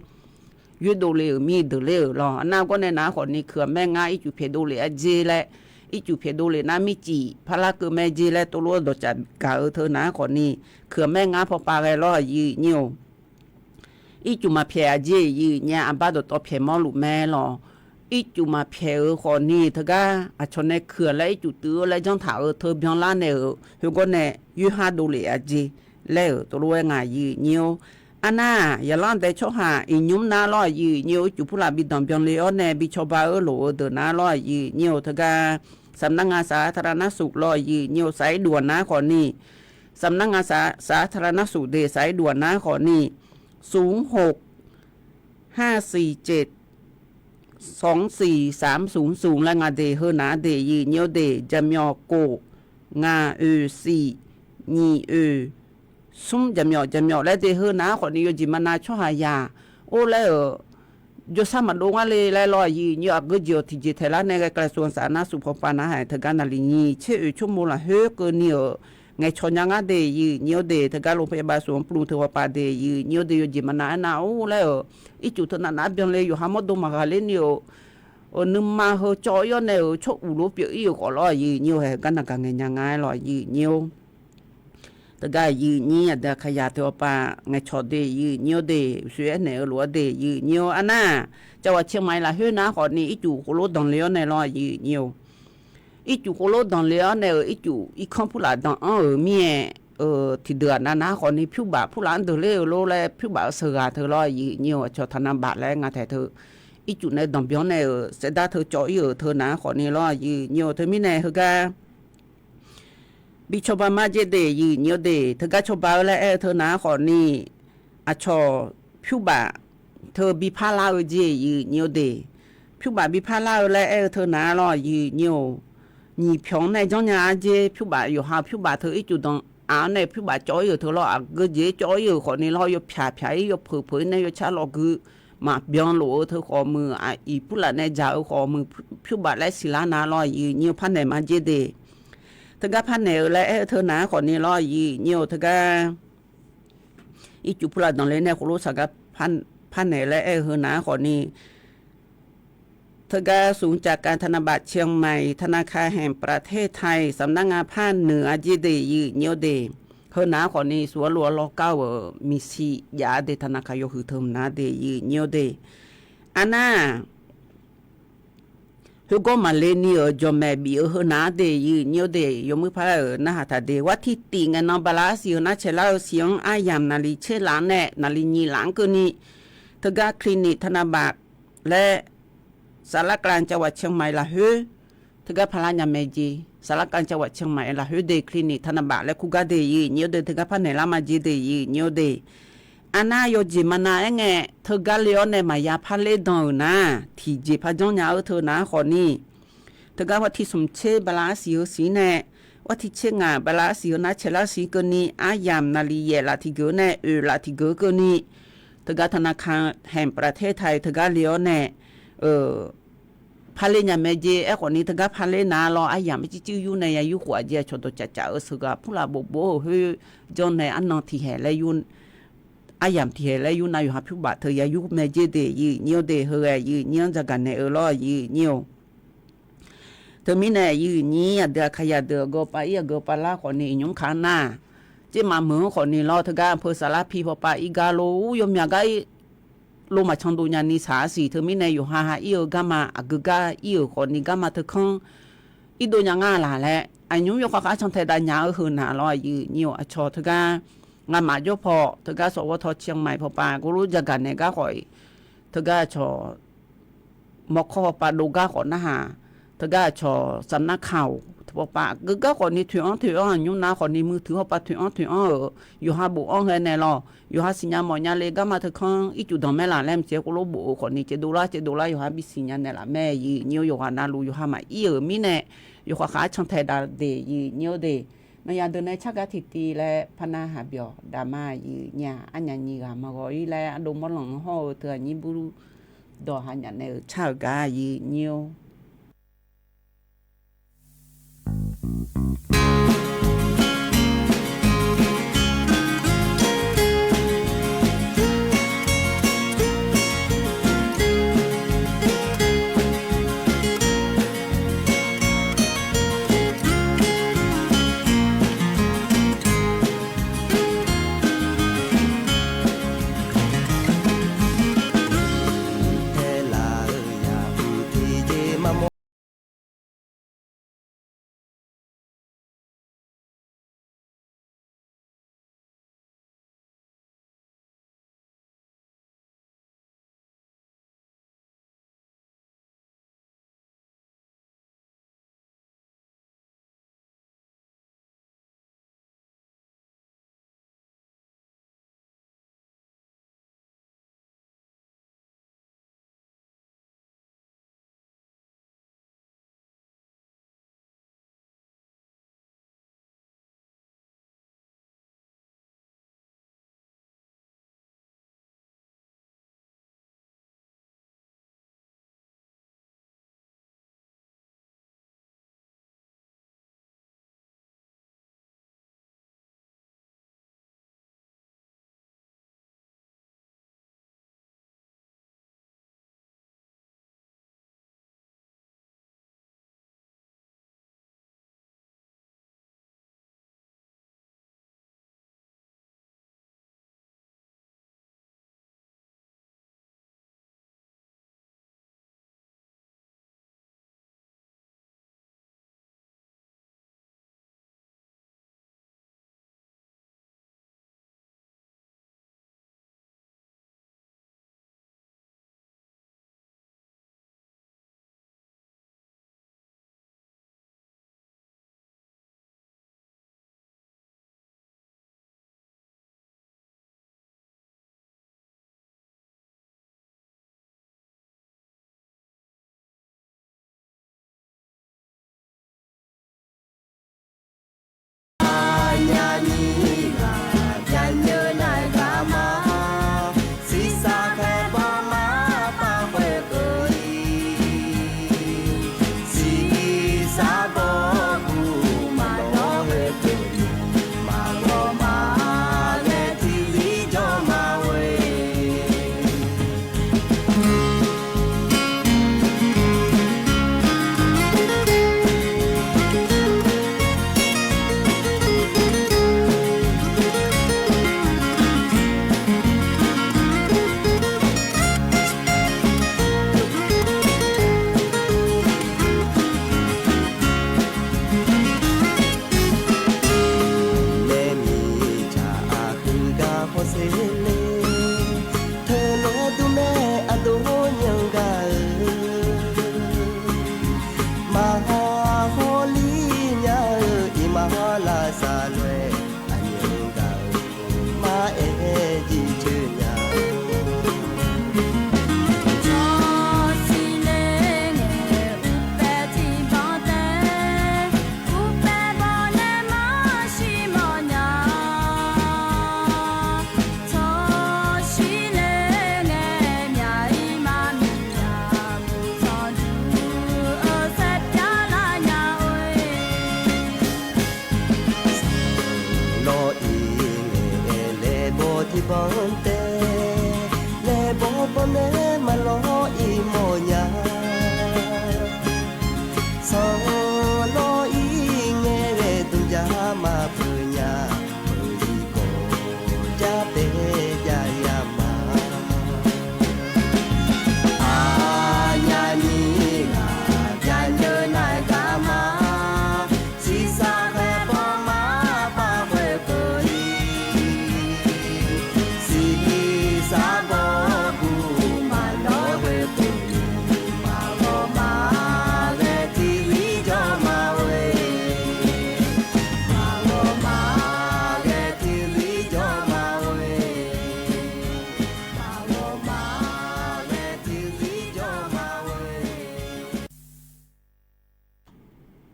yoerdov le-euq mir deuq ler-euq lawr. Nar gawr nae nar khawfni kuiq-aq maer ngar ircuf pyaeqdov le-a jer laer Ircuf pyaeqdov lef nar mircif parlar keuv mae jer laer tovlof-aer dawqcaf gaq-eu teu nar khawfni, kuiq-aq maer ngar pawpav ghae lawr aqyuif nyir-or. Ircuf maqpyaeq aqjeq yif nyae aqbar dawqtawv pyaeq mawrluf mae lawq. Ircuf maqpyaeq-eu khawfni teugar aqcawq nae kuiq-aq laer ircuf tuiv-eu laer janr taq-euq teu byanlar nae-euq khoergawr nae yoerhar dovlef aqjeq laer-euq tovlof-aer ngaq yif nyir-or. Arnar-aq, yaqlanr dae tsawrhaq iqnymr nar lawr aqyuif nyir-or, ircuf purlaf bi danqbyan le-awr nae bi cawba-eu lof-eu deuq nar lawr aqyuif nyir-or teugar, สำนักงานสาธารณสุข lawr aqyuif nyir-or, saq-ir duf-aq nar khawfni, สำนักงานสา- สาธารณสุข de saq-ir duf-aq nar khawfni, ศูนย์หกห้าสี่เจ็ดสองสี่สามศูนย์ศูนย์ laer nga de, heu nar de yif nyir-or de, jaqmyawf kof ngaq oeq siq nyiq oeq smr jaqmyawf jaqmyawf laer de, heu nar khawfni yawjeq maqnav tsawrhaqzaq or laer-euq jawrshar maqdov ngar le laer lawr aqyuif nyir-or, aqgeu jeq-awq tiqjeq taeqlar nae ghae กระทรวงสาธารณสุข pawpav nar haeq teugar naqli nyiq tser oeq tsawrmov lafkhoer keuvni-euq ngaeqcawq nya ngar de yif nyir-or de, teugar โรงพยาบาลสวนปรุง teu pawpav de yif nyir-or de, yawjeq maqnav aernar or laer-euq ircuf teu navnav byanle yawqha mawrdo maqghaq lerni-euq nuima heu cawv-ir-awr nae-euq tsawr uq lof pyeuf-ir-euq khawf lawr aqyuif nyir-or, haeq gar naq gaq ngaeq nya nga-aer lawr aqyuif nyir-or. Teugar yif nyir aqdui aqkaqyaq teu pawpav ngaeqcawq de yif nyir-or de, uqshoe aernaeq-eu lof-aer de yif nyir-or. Arnar-aq, จังหวัดเชียงใหม่ lafkhoer nar khawfni ircuf khof lor danqle-awr nae lawr aqyuif nyir-or. Ircuf khof lor danqle-awr nae-euq ircuf irkanr purlaf danq-anr-euq mir-aer, tiqdeuq-aq navnav khawfni pyurbaf purlaf-anr deuq ler-eu lor laer pyurbaf-eu sheuqghaq teu lawr aqyuif nyir-or, aqcawq ธนบัตร laer nga taeq teu ircuf nae danqbyan nae-euq saevdar teu cawv-ir-euq teu nar khawfni lawr aqyuif nyir-or, teumirnae heugar bi cawba mar jer de yif nyir-or de, teugar cawba-eu laer aer-eu teu nar khawfni, aqcawq pyurbaf teu bi parlar-eu jer yif nyir-or de, pyurbaf bi parlar-eu laer aer-eu teu nar lawr aqyuif nyir-or, nyiq pyawq-anr nae janrnya-ar jer, pyurbaf yawqha pyurbaf teu ircuf danq aq-anr nae pyurbaf cawv-ir-euq teu lawr, aqgeu jeq-aer cawv-ir-euq khawfni lawr, yawpyaq pyaq-ir yawpeuq peuq-ir nae yawcar lawqgui maqbyan lof-eu teu khawf muiq, aq, iq purlaf nae dzaq-eu khawf muiq, pyurbaf laer siqlar nar lawr aqyuif nyir-or, parnaeq mar jer de. Teugar parnaeq-eu laer aer-eu teu nar khawfni lawr aqyuif nyir-or, teugar ircuf purlaf danqle nae khof lor saqgar parnaeq laer aer-eu heu nar khawfni, teugar ศูนย์จัดการธนบัตรเชียงใหม่ ธนาคารแห่งประเทศไทย สำนักงานภาคเหนือ jer de yif nyir-or de, heu nar khawfni suq-awr lof-awr lawrkar-euq miqshi jav-ar de, ธนาคาร yawhuiq teu mq nar de yif nyir-or de. Arnar khoergawr maqle ni-euq jawqmaeq bif-eu heu nar de yif nyir-or de, yawmuir par-euq narhaq taq de, วันที่ tiq ngaeq nan bala arsiq heu nar caelar-eu siq-anr aryamq naqli tser laf-anr nae naqli nyiq laf-anr keuvni, teugar คลินิกธนบัตร laer สารกลางจังหวัดเชียงใหม่ lafkhoer teugar parlar nya mae jer, สารกลางจังหวัดเชียงใหม่ lafkhoer de คลินิกธนบัตร laer kur gar de yif nyir-or de, teugar parnaeq lar mar jer de yif nyir-or de. Arnar yawjeq maqnav aer ngae, teugar le-awr nae maqya parler dan-euq nar, tiqjeq par janrnya-eu teu nar khawfni, teugar วันที่ smq tser bala arsiq heu siq nae, วันที่ tser ngaq bala arsiq heu nar caelar siq keuvni, aryamq naqli yaef laf tiqgeu nae oeq laf tiqgeu keuvni, teugar ธนาคารแห่งประเทศไทย teugar le-awr nae parler nya mae jer. Aerkhawfni teugar parler nar lawr, aryamq-aer circuir yur nae ya yur khof-aq jeq, aqcawq dawqcaf caf-eu sheuqghaq purlaf bofbof-eu khoer janr nae arnan tiqhaeq laer yur, aryamq tiqhaeq laer yur nar yawqha pyurbaf teu ya yur mae jer de yif nyir-or de, heu ghae yif nyir-anr dzaqgaq naeq-eu lawr yif nyir-or. Teumirnae yif nyir aqdui aqkaqyaq deuq aqgeu pav-ir aqgeu pav lar khawfni iqnymr ka nar, tsermaf meuq-anr khawfni lawr, teugar anpeu saflar pi pawpav ir gar lor, yawmyaq gar ir lor maqcan dov nyani saq-ar siq. Teumirnae yawqha ha ir-eu garma aqgeu gar ir-euq khawfni garma teukanr irdov nya ngar laq laer, aqnymr yawkhav khav cantae dav nya-eu heu nar lawr yif nyir-or, aqcawq teugar ngamaf jawr paw teugar sawqghawr taw ciqmaiq pawpav gor lor dzaqgaq naeq gar khawf-iq, teugar aqcawq mawrkawr pawpav dov gar khawf narhaq, teugar aqcawq safnar kaq-awq pawpav geugar khawfni toeq-anr toeq-anr aqnymr nar khawfni muiq teuq hawpav toeq-anr toeq-anr-euq yawqha bof-anr ghae naeq lawq. Yawqha siqnya mawfnya le garma teukanr ircuf danq maer laq laer mqtaeq khoerlof bof-eu khawfni caevdov lar caevdov lar yawqha bisiq nya naeq laf mae yif nyir-or. Yawqghaq navluf yawqha maqir-euq mirnae, yawkhav khav-ar cantae dav de yif nyir-or de. Maqya deuq nae car gar tiqtiv laer parnar haq byawq daqma yif nyir-aq, arnyaf nyiq ghaq maqghawq-ir laer ardov mawrlanq-anr hawr-eu teu aqnyir bur dawq hanyaf naeq-euq car-euq gar yif nyir-or.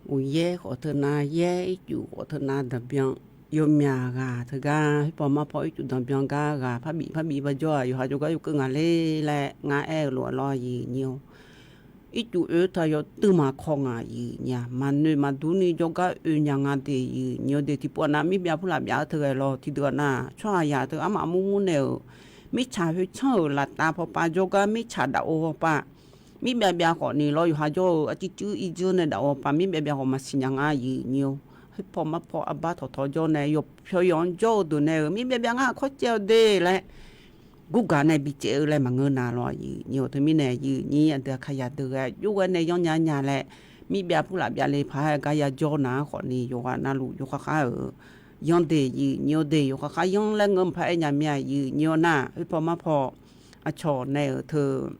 Uqyaer khawf teunav yaer, ircuf khawf teunav danqbyan, yawmyaq ghaq teugar khoerpaw marpaw ircuf danqbyan gar ghaq parbif parbif bajawr-aq, yawqha jawrgar yawkeuv ngaq ler laer ngar aer-eu lof-aer lawr, aqyuif nyir-or. Ircuf oe taq yawduimaf kaw ngaq, aqyuif nyir-aq, maqnoeq maqdur ni jawrgar oe nya nga de, aqyuif nyir-or de. Tiqpov aqnav mirbyav purlaf byav-eu teughae lawr, tiqdeuq aqnav tsawrhaqzaq teu armaf murmur nae-euq mirtsaq khoertsanr-euq laftav pawpav jawrgar mirtsaq dafov pawpav mirbyav byav khawfni lawr, yawqha jawr-eu arcuiv cuiv irdzeur nae dafov pawpav mirbyav byav khawf maqsiq nya nga, aqyuif nyir-or. Khoerpaw marpaw arbar tawqtawq jawr nae yawqpyawq yawq-anr jawr-eu deuq nae-euq mirbyav byav ngar kawr caev-eu de laer gurgaq nae bicaev-eu laer maqngeur na lawr, aqyuif nyir-or. Teumirnae aqyuif nyir aqdui aqkaqyaq deuq ghae jov ghae nae yanr nya nya laer mirbyav purlaf byav le paq-aer gar yajawr nar khawfni, yawqghaq navluf yawkhav khav-euq yanr de, aqyuif nyir-or de. Yawkhav khav yanr laer ngeur maqpar aer nya mir-a, aqyuif nyir-or nar, khoerpaw marpaw aqcawq nae-euq teu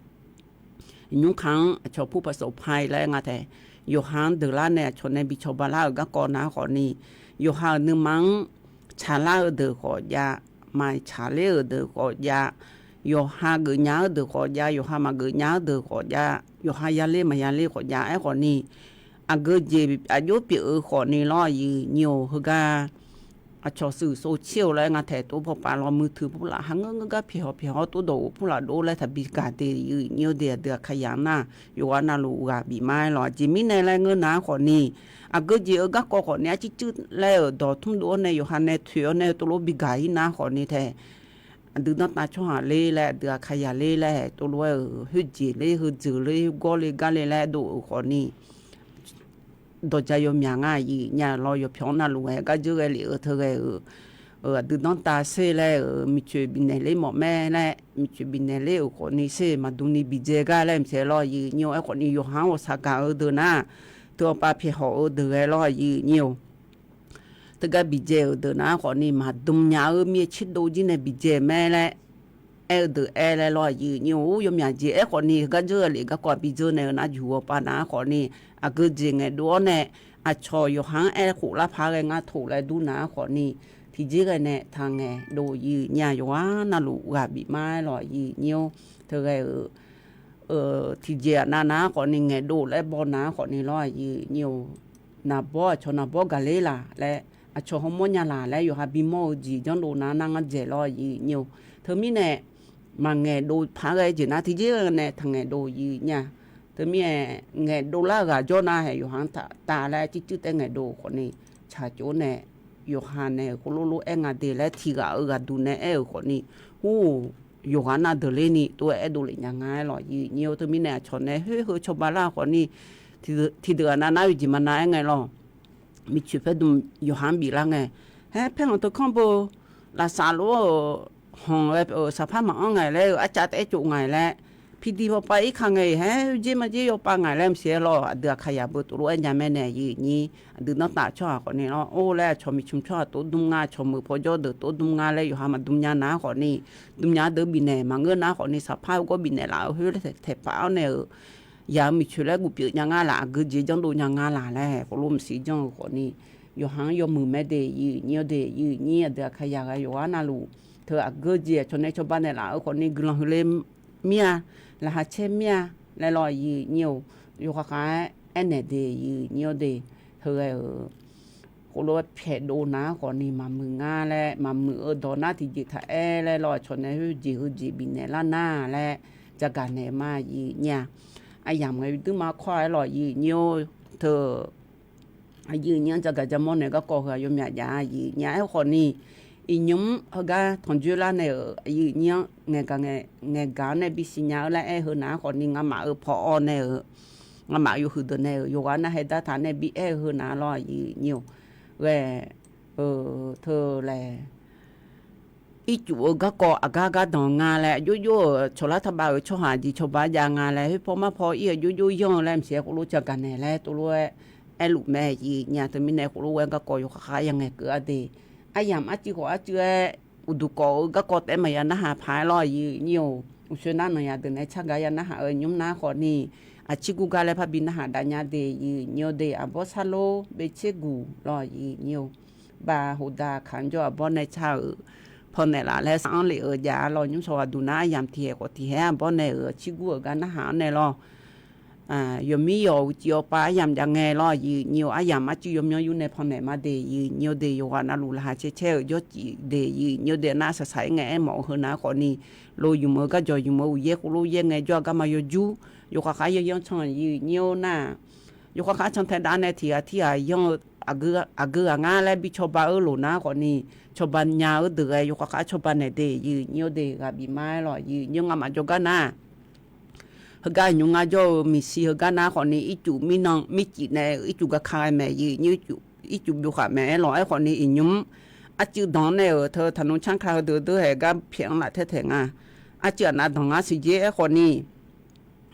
nymrkaq-anr aqcawq pur paq sawf pai laer nga tae, yawqha-anr deuqlar nae aqcawq nae bi cawba lar-euq garkawv nar khawfni, yawqha-euq nuima-anr tsaqlar-eu deuq khawf jav, maqtsaqler-euq deuq khawf jav, yawqha geufnya-eu deuq khawf jav, yawqha maqgeufnya-eu deuq khawf jav, yawqha yaler maqyaler khawf jav, aerkhawfni aqgeu jeq aqjox pyeuf-eu khawfni lawr, aqyuif nyir-or. Heugar aqcawq shuif sov tser-eu laer nga tae tov pawpav lawr, muiqtui purlaf hangeur ngeur gar pyaeqhaw pyaeqhaw tov dawq-euq purlaf dov laer taqbi gaq de, aqyuif nyir-or de. Aqdui aqkaqyaq nar, yawqghaq navluf ghaq bif ma-aer lawr, aqjeq mirnae laer ngeur nar khawfni, aqgeu jeq-eu garkawv khawfni arcuiv cuiv laer-euq dawq tmr dov-awr nae yawqha nae toeq-awr nae tov lof bi gaq-ir nar khawfni tae, aqdui danrtav tsawrhaq ler laer, aqdui aqkaqyaq ler laer tov lof-aer-euq khoerjeq ler, heudzeuq ler, gawr le gar le laer dov-euq khawfni, dawqja yawmyaq nga, aqyuif nyir-a lawr. Yawqpyawq-anr navluf ghae gar dzeur ghae lef-eu teughae-euq aqdui danrtav sher laer-euq miqcoeq bifnaeq ler mawf mae laer, miqcoeq bifnaeq ler-euq khawfni sher maqdm ni bidzae gar laer maqtser lawr, aqyuif nyir-or. Aerkhawfni yawqha-anr ghawqshaq gaq-eu deuq nar, teu aqpav pyaeqhaw-eu deuq ghae lawr, aqyuif nyir-or. Teugar bidzae-euq deuq nar khawfni maqdm nya-eu mir-aer tserdov jir nae bidzae mae laer aer-eu deuq aer laer lawr, aqyuif nyir-or. Yawmyaq jeq aerkhawfni gar dzeur ghae lef garkawv bi dzeur nae-eu nar juq-awr pav nar khawfni, aqgeu jeq ngaeqdov-awr nae aqcawq yawqha-anr aerkhof lar paq ghae ngar tof laer dur nar khawfni, tiqjeq ghae nae taqngaeq dov, aqyuif nyir-a. Yawqghaq navluf ghaq bif ma-aer lawr, aqyuif nyir-or. Teughae-euq tiqjeq aqnav nar khawfni ngaeqdov laer baw nar khawfni lawr, aqyuif nyir-or. Naqbawr aqcawq naqbawr gaq ler laq laer, aqcawq hawmawr nya laq laer yawqha bimawr-eu jeq janrdov nar nar ngar dzaeq lawr, aqyuif nyir-or. Teumirnae maqngaeq dov paq ghae jeq nar tiqjeq ghae nae taqngaeq dov, aqyuif nyir-a. Teumirnae ngaeqdov lar ghaq jawr nar haeq yawqha-anr taf tav laer cuivcuiv taef ngaeqdov khawfni, tsaqcof nae yawqha nae-euq khoerlof lof-aer nga de laer tiq ghaq-euq ghaqduq nae aer-euq khawfni, ur, yawqghaq nav deuq ler ni tov-aer aerdov lef nya nga-aer lawr, aqyuif nyir-or. Teumirnae aqcawq nae khoer heu cawba lar khawfni, tiqdeuq aqnav nar-eu jeq maqnav-aer ngae lawr. Miqcoeq paerdm yawqha-anr biflar ngae, haer paerkhanq teukanr bo, lafsaf lof-euq hanq ghae-euq saqpar maqanr ngaeq laer-eu arcav taef-aer cof ngaeq laer, pidi pawpav irka ngae-iq haer oer jer mar jer yawpav ngaeq laer maqsiq-aer lawr, aqdui aqkaqyaq beu tov lof-aer nya mae nae, aqyuif nyir. Aqdui danrtav tsawrhaq khawfni lawr, or laer aqcawq miqcmq tsawrhaq tov dm nga, aqcawq meuq paw jawr deuq tov dm nga laer yawqha maqdm nya nar khawfni, dm nya deuq bifnaeq maqngeur nar khawfni, saqpar-eu gawr bifnaeq laf-eu khoer laer taeqpaf-awr nae-euq yaq-euq miqcoeq laer guvpyeuf nya nga laq, aqgeu jeq janrdov nya nga laq laer khoerlof maqsiq janr-eu khawfni, yawqha-anr yawmuiq mae de, aqyuif nyir-or de. Aqyuif nyir aqdui aqkaqyaq ghae yawqghaq navluf teu aqgeu jeq aqcawq nae cawba naeqlaf-eu khawfni guiqlanq huiq le mir-a, laqkhaq caer mir-a laer lawr, aqyuif nyir-or. Yawqha khav-aer aernaeq de, aqyuif nyir-or de. Heughae-euq khoerlof-aer pyaeqdov nar khawfni maqmuiq nga laer, maqmuiq-eu dawq nar tiqjeq taq aer laer lawr, aqcawq nae khoer jeq heu jeq bifnaeq lar nar laer jagaq naeq ma, aqyuif nyir-a. Aryamq ngae duima kawr-aer lawr, aqyuif nyir-or. Teu aqyuif nyir-anr jagaq jamawr nae garkawv heu-aq yawmyaq jav-a, aqyuif nyir-a. Aerkhawfni, iqnymr heugar tanqjoer lar nae-euq aqyuif nyir-anr ngaeqgaq-anr nae bisiq nya-eu laer aer-eu heu nar khawfni, ngamaf-euq paw-awr nae-euq, ngamaf yawhuiq deuq nae-euq yawqghaq nar haedar taq nae bi aer-eu heu nar lawr, aqyuif nyir-or. Ghae-eu teu laer ircuf-eu garkawv aqgar gar danq nga laer, aqjox jox-euq cawqlar taqbav-euq tsawrhaq jeq cawba jav nga laer, khoerpaw marpaw ir-eu aqjox jox yanr-eu laer maqsiq-aer khoerlof jagaq naeq laer tov lof-aer aerluf mae, aqyuif nyir-a. Teumirnae khoerlof-aer garkawv yawqha khav-aer yangaeq keuv-a de. Aryamq arcuiv khawf arcuiv-aer uqduq kawf-eu garkawv taef-aer maqya narhaq paq-aer lawr, aqyuif nyir-or. Uqshoe nar nanqyaq deuq nae tsargaq ya narhaq-eu nymr nar khawfni, aqcir gur gar laer parbi narhaq dav nya de, aqyuif nyir-or de. Aqbawr sar lor, byaev tser guq lawr, aqyuif nyir-or. Bav hofdav kaq-anr jawr aqbawr nae car-euq pawnaeq laf laer sar-anr lef-euq jav-a lawr, nymr shawq ghaq duq nar aryamq tiqhaeq khawf tiqhaeq aqbawr nae-euq aqcir gur-euq gar narhaq-anr nae lawr. yawqmir yawq uqcif awv pav aryamq jav ngae lawr, yiq nyiq-eu aryamq arcuiv yawmyanr yur nae pannaeq ma de, yiq nyiq-eu de yawqghaq navluf laqkhaq caer caer-euq jawrcif de, yiq nyiq-eu de nar saqsaq-ir ngae aermawf-eu heunav-aer khawfni, lo yumq-eu garjawq yumq-eu uqyaer khoerlof yaer ngae jawr-a garma yawjur, yawkhav khar yanr yanr can, yiq nyiq-eu nar, yawkhav khar can tae dav nae tiq ghaq tirghaq yanr-eu aqgeu ghaq ngar laer bi cawba-eu loq nar khawfni, cawba nya-eu deuq ghae yawkhav khar cawba naeq de, yiq nyiq-eu de ghaq bif ma-aer lawr, yiq nyiq-eu ngamaf jawrgar nar, heugar nymr ngar jawr-eu miqshi heugar nar khawfni, ircuf mirnan mircif nae ircuf gaka ghae mae, yiq nyiq ircuf byov khaq mae-aer lawr, aerkhawfni iqnymr arcuiv danq-anr nae-euq teu taqnmr canr ka heudeuq deuq haeq gar pyaeq-anr laf taer taeq nga. Arcuiv aqnav danq ngar siqjer aerkhawfni,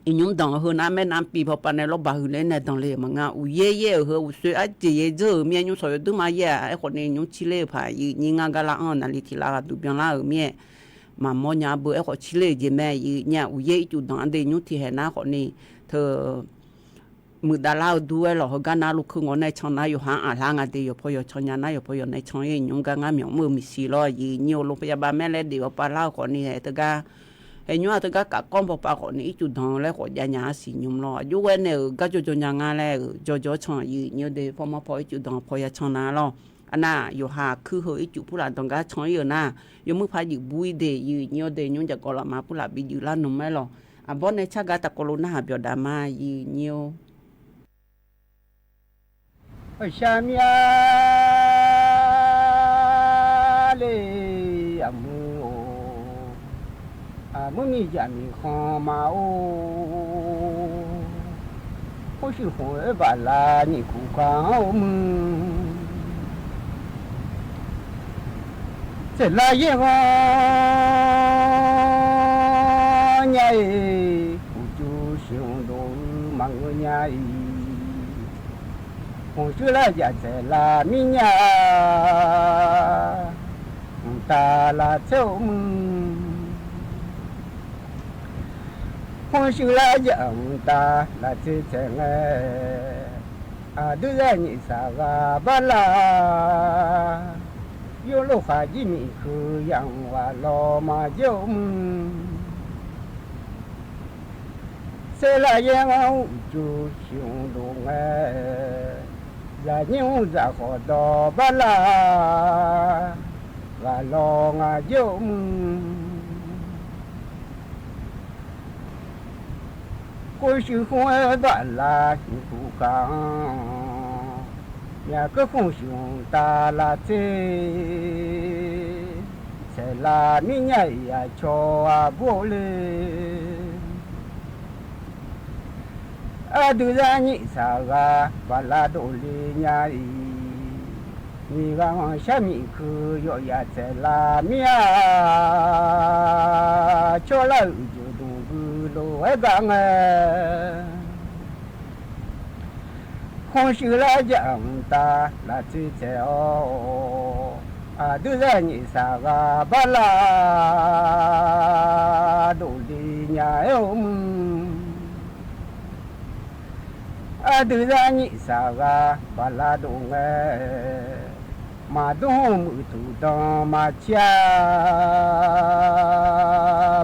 iqnymr danq-eu heunav maernavmr piv pawpav nae lawrbaq huiq ler nae danqle-euq maqngeur. Uqyaer yaer-euq heu uqsoer arjeq yaer dzeur-euq mir-aer nymr shawq yawdui ma yaer-aq, aerkhawfni nymr cirler-euq paq yiq nyiq ngar gar lar-anr-eu naqli tiq lar ghaq duq byanlar-euq mir-aer maqmawr nya beu aerkhawf cirler-euq jeq mae, yiq nyiq-aq uqyaer ircuf danq-anr de nymr tiq haeq nar khawfni, teu muiqdav lar-eu dur-aer lawq, heugar nar lukeuv ngawr nae can nar yawqha-anr aqlar nga de, yawqpaw yawq can nya nar yawqpaw yawq nae can-ir nymr gar ngar myawq mr-eu miqshi lawr, yiq nyiq-eu lo payar bav maer laer def pawpav lar-eu khawfni haeq teugar, haeq nymr-aq teugar kafkawr pawpav khawfni ircuf danq-eu laer khawf jav nya-ar siq nymr lawr, jov ghae nae-euq gar jawrjawr nya nga laer-euq jawrjawr can, yiq nyiq-eu de pawmawr paw ircuf danq paw ya can nar lawr. Arnav yawqha kuir heu ircuf purlaf danq gar can-ir-euq nar, yawmuir paq juif bur-ir de, yiq nyiq-eu de nymr jaqgawv lafma purlaf bi juif lar nmr-aer lawq. Aqbawr nae car gar taqkawv lo narhaq byawqdaq ma, yiq nyiq-eu Aqshaq mir-a le, aqmuir-or, aqmuir miqjaq miqkhanq ma-or, khoershuif khmq-aer baflar nyiq kuq kaq-anr-or muiq. Tsaeqlav yaer ghanr nya-iq, uqcuf sheuq dov-eu maqngeur nya-iq, khmqshuir lar jaf tsaeqlav mir nya-a, mqtav lavtser-or muiq. Khmqshuir lar jaf mqtav lavtser tsaeq ngae, aqdui zaq nyiq saqghaq bar lar, yawlof khaqjir miqkeuv yamq ghaq lawq maqjir-or muiq. Tsaeqlav yaer ghanr uqcuf sheuq dov ngae, zaqnyir mr zaq khawf dawq bar lar, ghaq lawq ngaq jir-or muiq. Khoershuif khmq-aer baflar nyiq kuq kaq-anr, myaq keuv khmqshuif mqtav lavtser, tsaeqlav mir nya-iq aqcawq aqbur-or le. Aqdui zaq nyiq saqghaq baflar dovle nya-iq, nyiq ghaq ghanqshar miqkeuv yawf yaf tsaeqlav mir-a, tsawrlar-euq uqduq duq gui lof-aer gar ngae, khmqshuif lar jaf mqtav lavtser tsaeq-awr, aqdui zaq nyiq saqghaq bar lar dovle nya-aer-or muiq. Aqdui zaq nyiq saqghaq baflar dov ngae, maqdur hmq muiqtuq dan maqtser-a,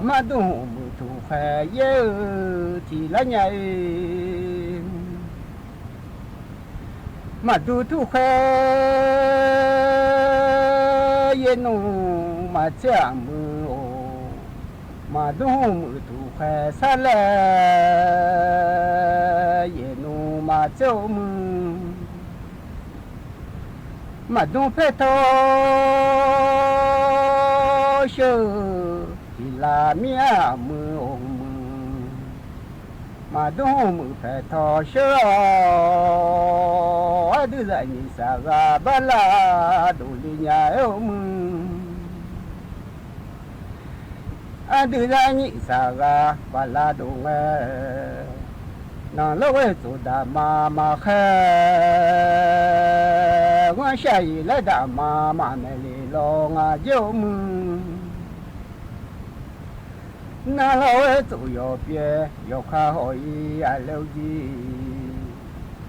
maqdur hmq muiqtuq khaeq yaer-eu tiq lar nya-iq, maqdur turkhaeq yaer nmr maqtser-aq muiq-or, maqdur hmq muiqtuq khaeq sar laer yaer nmr maqtser-or muiq. Maqdmr paertawr sheu-eu tiq lar mir-a muiq-or muiq. Maqdmr hmq muiq paertawr sheu-awr, aqdui zaq nyiq saqghaq bar lar dovle nya-aer-or muiq. Aqdui zaq nyiq saqghaq baflar dov ngae, nanqlawr ghoer tsov daqma maqkhaer, ghanrshaq-iq laer daqma maqmaeq le lawr ngaq jir-or muiq. Nanqlawr ghoer tsov yawpyaev yawkaq haw-ir aqlaer-or jir,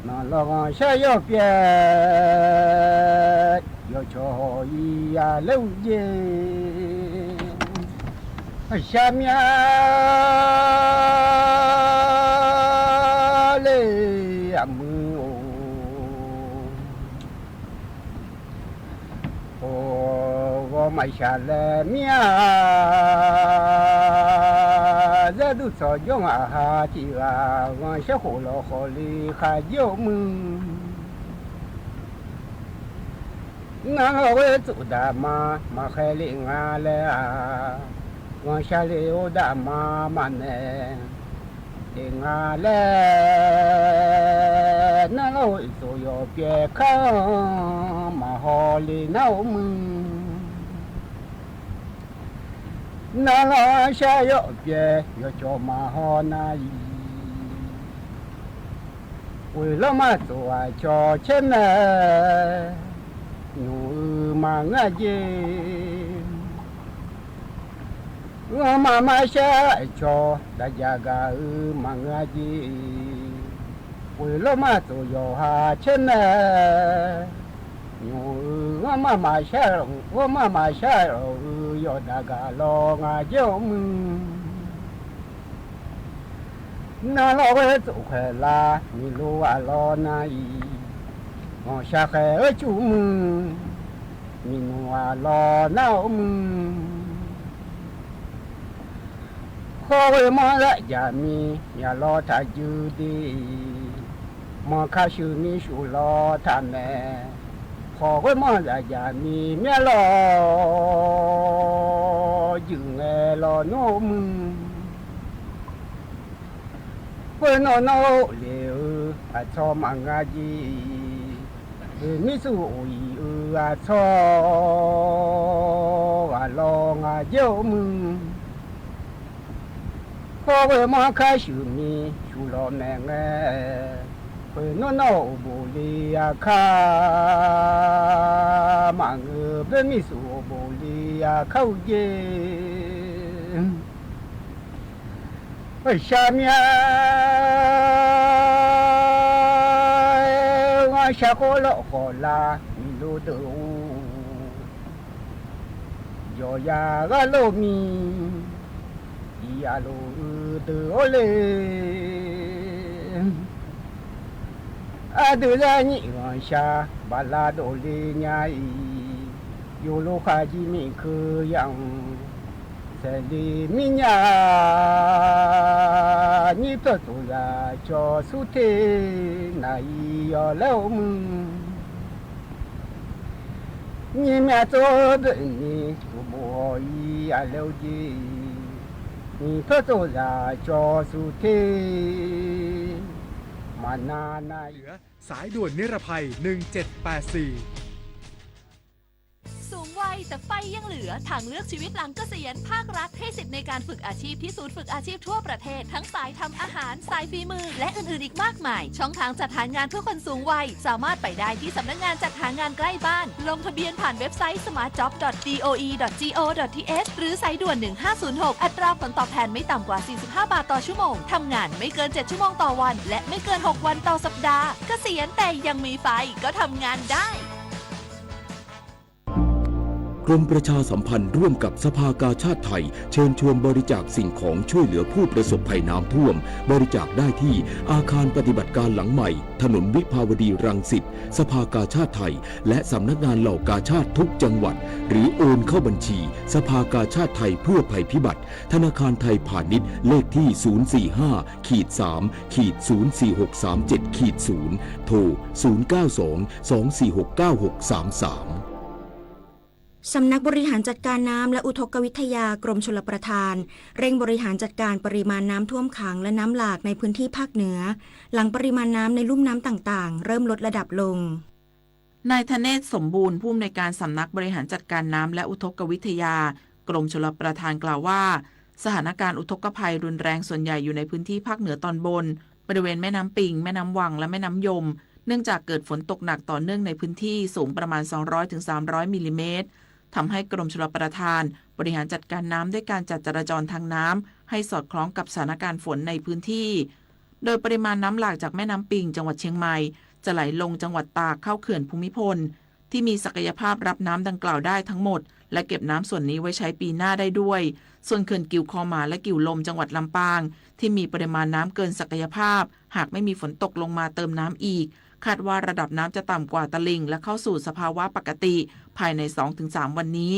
nanqlawr ghanrshaq yawpyaev yawcawq haw-ir aqlaer-or jir, aqshaq mir-a Aqmuiq-or, ghawqmaf shaq laer mir-a. Zarduq tsawq jawr ngaq ha tiq ghaq, ghanqshar khof lawq khawf le kharjir-eu muir. Nar lawr ghoer tsuf daqma maqkhaer le nga laer-aq, ghanqshar le-or daqma maqmaeq le nga laer, nar lawr ghoer tsuf yawf pyaeq kar-anr maqhaw le nar-or muir. Nar lawr shar yawf pyaeq yawqcawq maqhaw nar-iq, ghoeq lawr maq tsuf aqcawq caer mae, nymq-euq maqngeur-a jer. Ghanrma marshar aqcawq daqjaq gaq-eu maqngeur-a jer. Ghoeq lawr maq tsuf yawqha caer mae, nymq-euq ghanrma maqshar, ghanrma maqshar lawq-eu yawqdaq gaq lawr ngaq jaer-anr muir. Nar lawr ghoer tsuf khaeq lar miqlo ghaq lawr nar-iq, ghanqshaq khaeq-eu cuv muir, miqnmq ghaq lawr nar-or muir. Khawr ghoer manr zaf jaq mir, yaq lawr taq juir de, manq kar shuif mir shuif lawr taq mae. Khawr ghoer manr zaf jaq mir, myav lawr juif ngae lawr nmr-or muir. Khoer nawr nawr-or le-eu aqtsawr maqngeur-a jer. Oeq mir tsuv of-iq-eu aqtsawr ghaq lawr ngaq jaer-or muir. Khawr ghoer manr kar shuif mir shuif lawr maeq ngae, khoer nawr nawr-or bof le-a kar, maqngeur boer mir tsuv of bof le-a kar-eu jer. Shar myav-aer ghanrshaq khawf lawf khawf lar miqlo deuq-or, jawqya ghar lof mir, iq yaf lof-eu deuq-awr le. Aqdui zar nyif ghanqshaq baqla dovle nya-iq, yawlo khaqjir miq keuv yamq saeqle mir nya-a. Nyir tawr tsov zaq cawv sur te naq-iq yawq laer-or muir. Nyir myav tsov boeqni uqbof hawq-ir aqlaer-or jer. Nyir tawr tsov zaq cawv sur te maqnav nar-iq สายด่วนนิรภัย หนึ่งเจ็ดแปดสี่ สูงวัยแต่ไฟยังเหลือ ทางเลือกชีวิตหลังเกษียณ ภาครัฐให้สิทธิ์ในการฝึกอาชีพที่ศูนย์ฝึกอาชีพทั่วประเทศ ทั้งสายทำอาหาร สายฝีมือ และอื่นๆอีกมากมาย ช่องทางจัดหางานเพื่อคนสูงวัย สามารถไปได้ที่สำนักงานจัดหางานใกล้บ้าน ลงทะเบียนผ่านเว็บไซต์ สมาร์ทจ็อบ ดอท ดี โอ อี ดอท จี โอ ดอท ที เอช หรือสายด่วน หนึ่งห้าศูนย์หก อัตราผลตอบแทนไม่ต่ำกว่า สี่สิบห้าบาทต่อชั่วโมง ทำงานไม่เกินเจ็ดชั่วโมงต่อวัน และไม่เกินหกวันต่อสัปดาห์ เกษียณแต่ยังมีไฟก็ทำงานได้ กรมประชาสัมพันธ์ร่วมกับสภากาชาดไทย เชิญชวนบริจาคสิ่งของช่วยเหลือผู้ประสบภัยน้ำท่วม บริจาคได้ที่อาคารปฏิบัติการหลังใหม่ ถนนวิภาวดีรังสิต สภากาชาดไทย และสำนักงานเหล่ากาชาดทุกจังหวัด หรือโอนเข้าบัญชี สภากาชาดไทยเพื่อภัยพิบัติ ธนาคารไทยพาณิชย์ เลขที่ ศูนย์สี่ห้า ขีด สาม ขีด ศูนย์สี่หกสามเจ็ด ขีด ศูนย์ โทร ศูนย์เก้าสอง สองสี่หก เก้าหกสามสาม สำนักบริหารจัดการน้ำและอุทกวิทยากรมชลประทาน เร่งบริหารจัดการปริมาณน้ำท่วมขังและน้ำหลากในพื้นที่ภาคเหนือ หลังปริมาณน้ำในลุ่มน้ำต่างๆ เริ่มลดระดับลง นายธเนศ สมบูรณ์ ผู้อำนวยการสำนักบริหารจัดการน้ำและอุทกวิทยา กรมชลประทานกล่าวว่า สถานการณ์อุทกภัยรุนแรงส่วนใหญ่อยู่ในพื้นที่ภาคเหนือตอนบน บริเวณแม่น้ำปิง แม่น้ำวัง และแม่น้ำยม เนื่องจากเกิดฝนตกหนักต่อเนื่องในพื้นที่สูงประมาณ สองร้อยถึงสามร้อยมิลลิเมตร ทำให้กรมชลประทานบริหารจัดการน้ำด้วยการจัดจราจรทางน้ำให้สอดคล้องกับสถานการณ์ฝนในพื้นที่ โดยปริมาณน้ำหลากจากแม่น้ำปิง จังหวัดเชียงใหม่ จะไหลลงจังหวัดตากเข้าเขื่อนภูมิพล ที่มีศักยภาพรับน้ำดังกล่าวได้ทั้งหมด และเก็บน้ำส่วนนี้ไว้ใช้ปีหน้าได้ด้วย ส่วนเขื่อนกิ๋วคอหมาและกิ๋วลมจังหวัดลำปาง ที่มีปริมาณน้ำเกินศักยภาพ หากไม่มีฝนตกลงมาเติมน้ำอีก คาดว่าระดับน้ำจะต่ำกว่าตลิ่ง และเข้าสู่สภาวะปกติภายในสองถึงสามวันนี้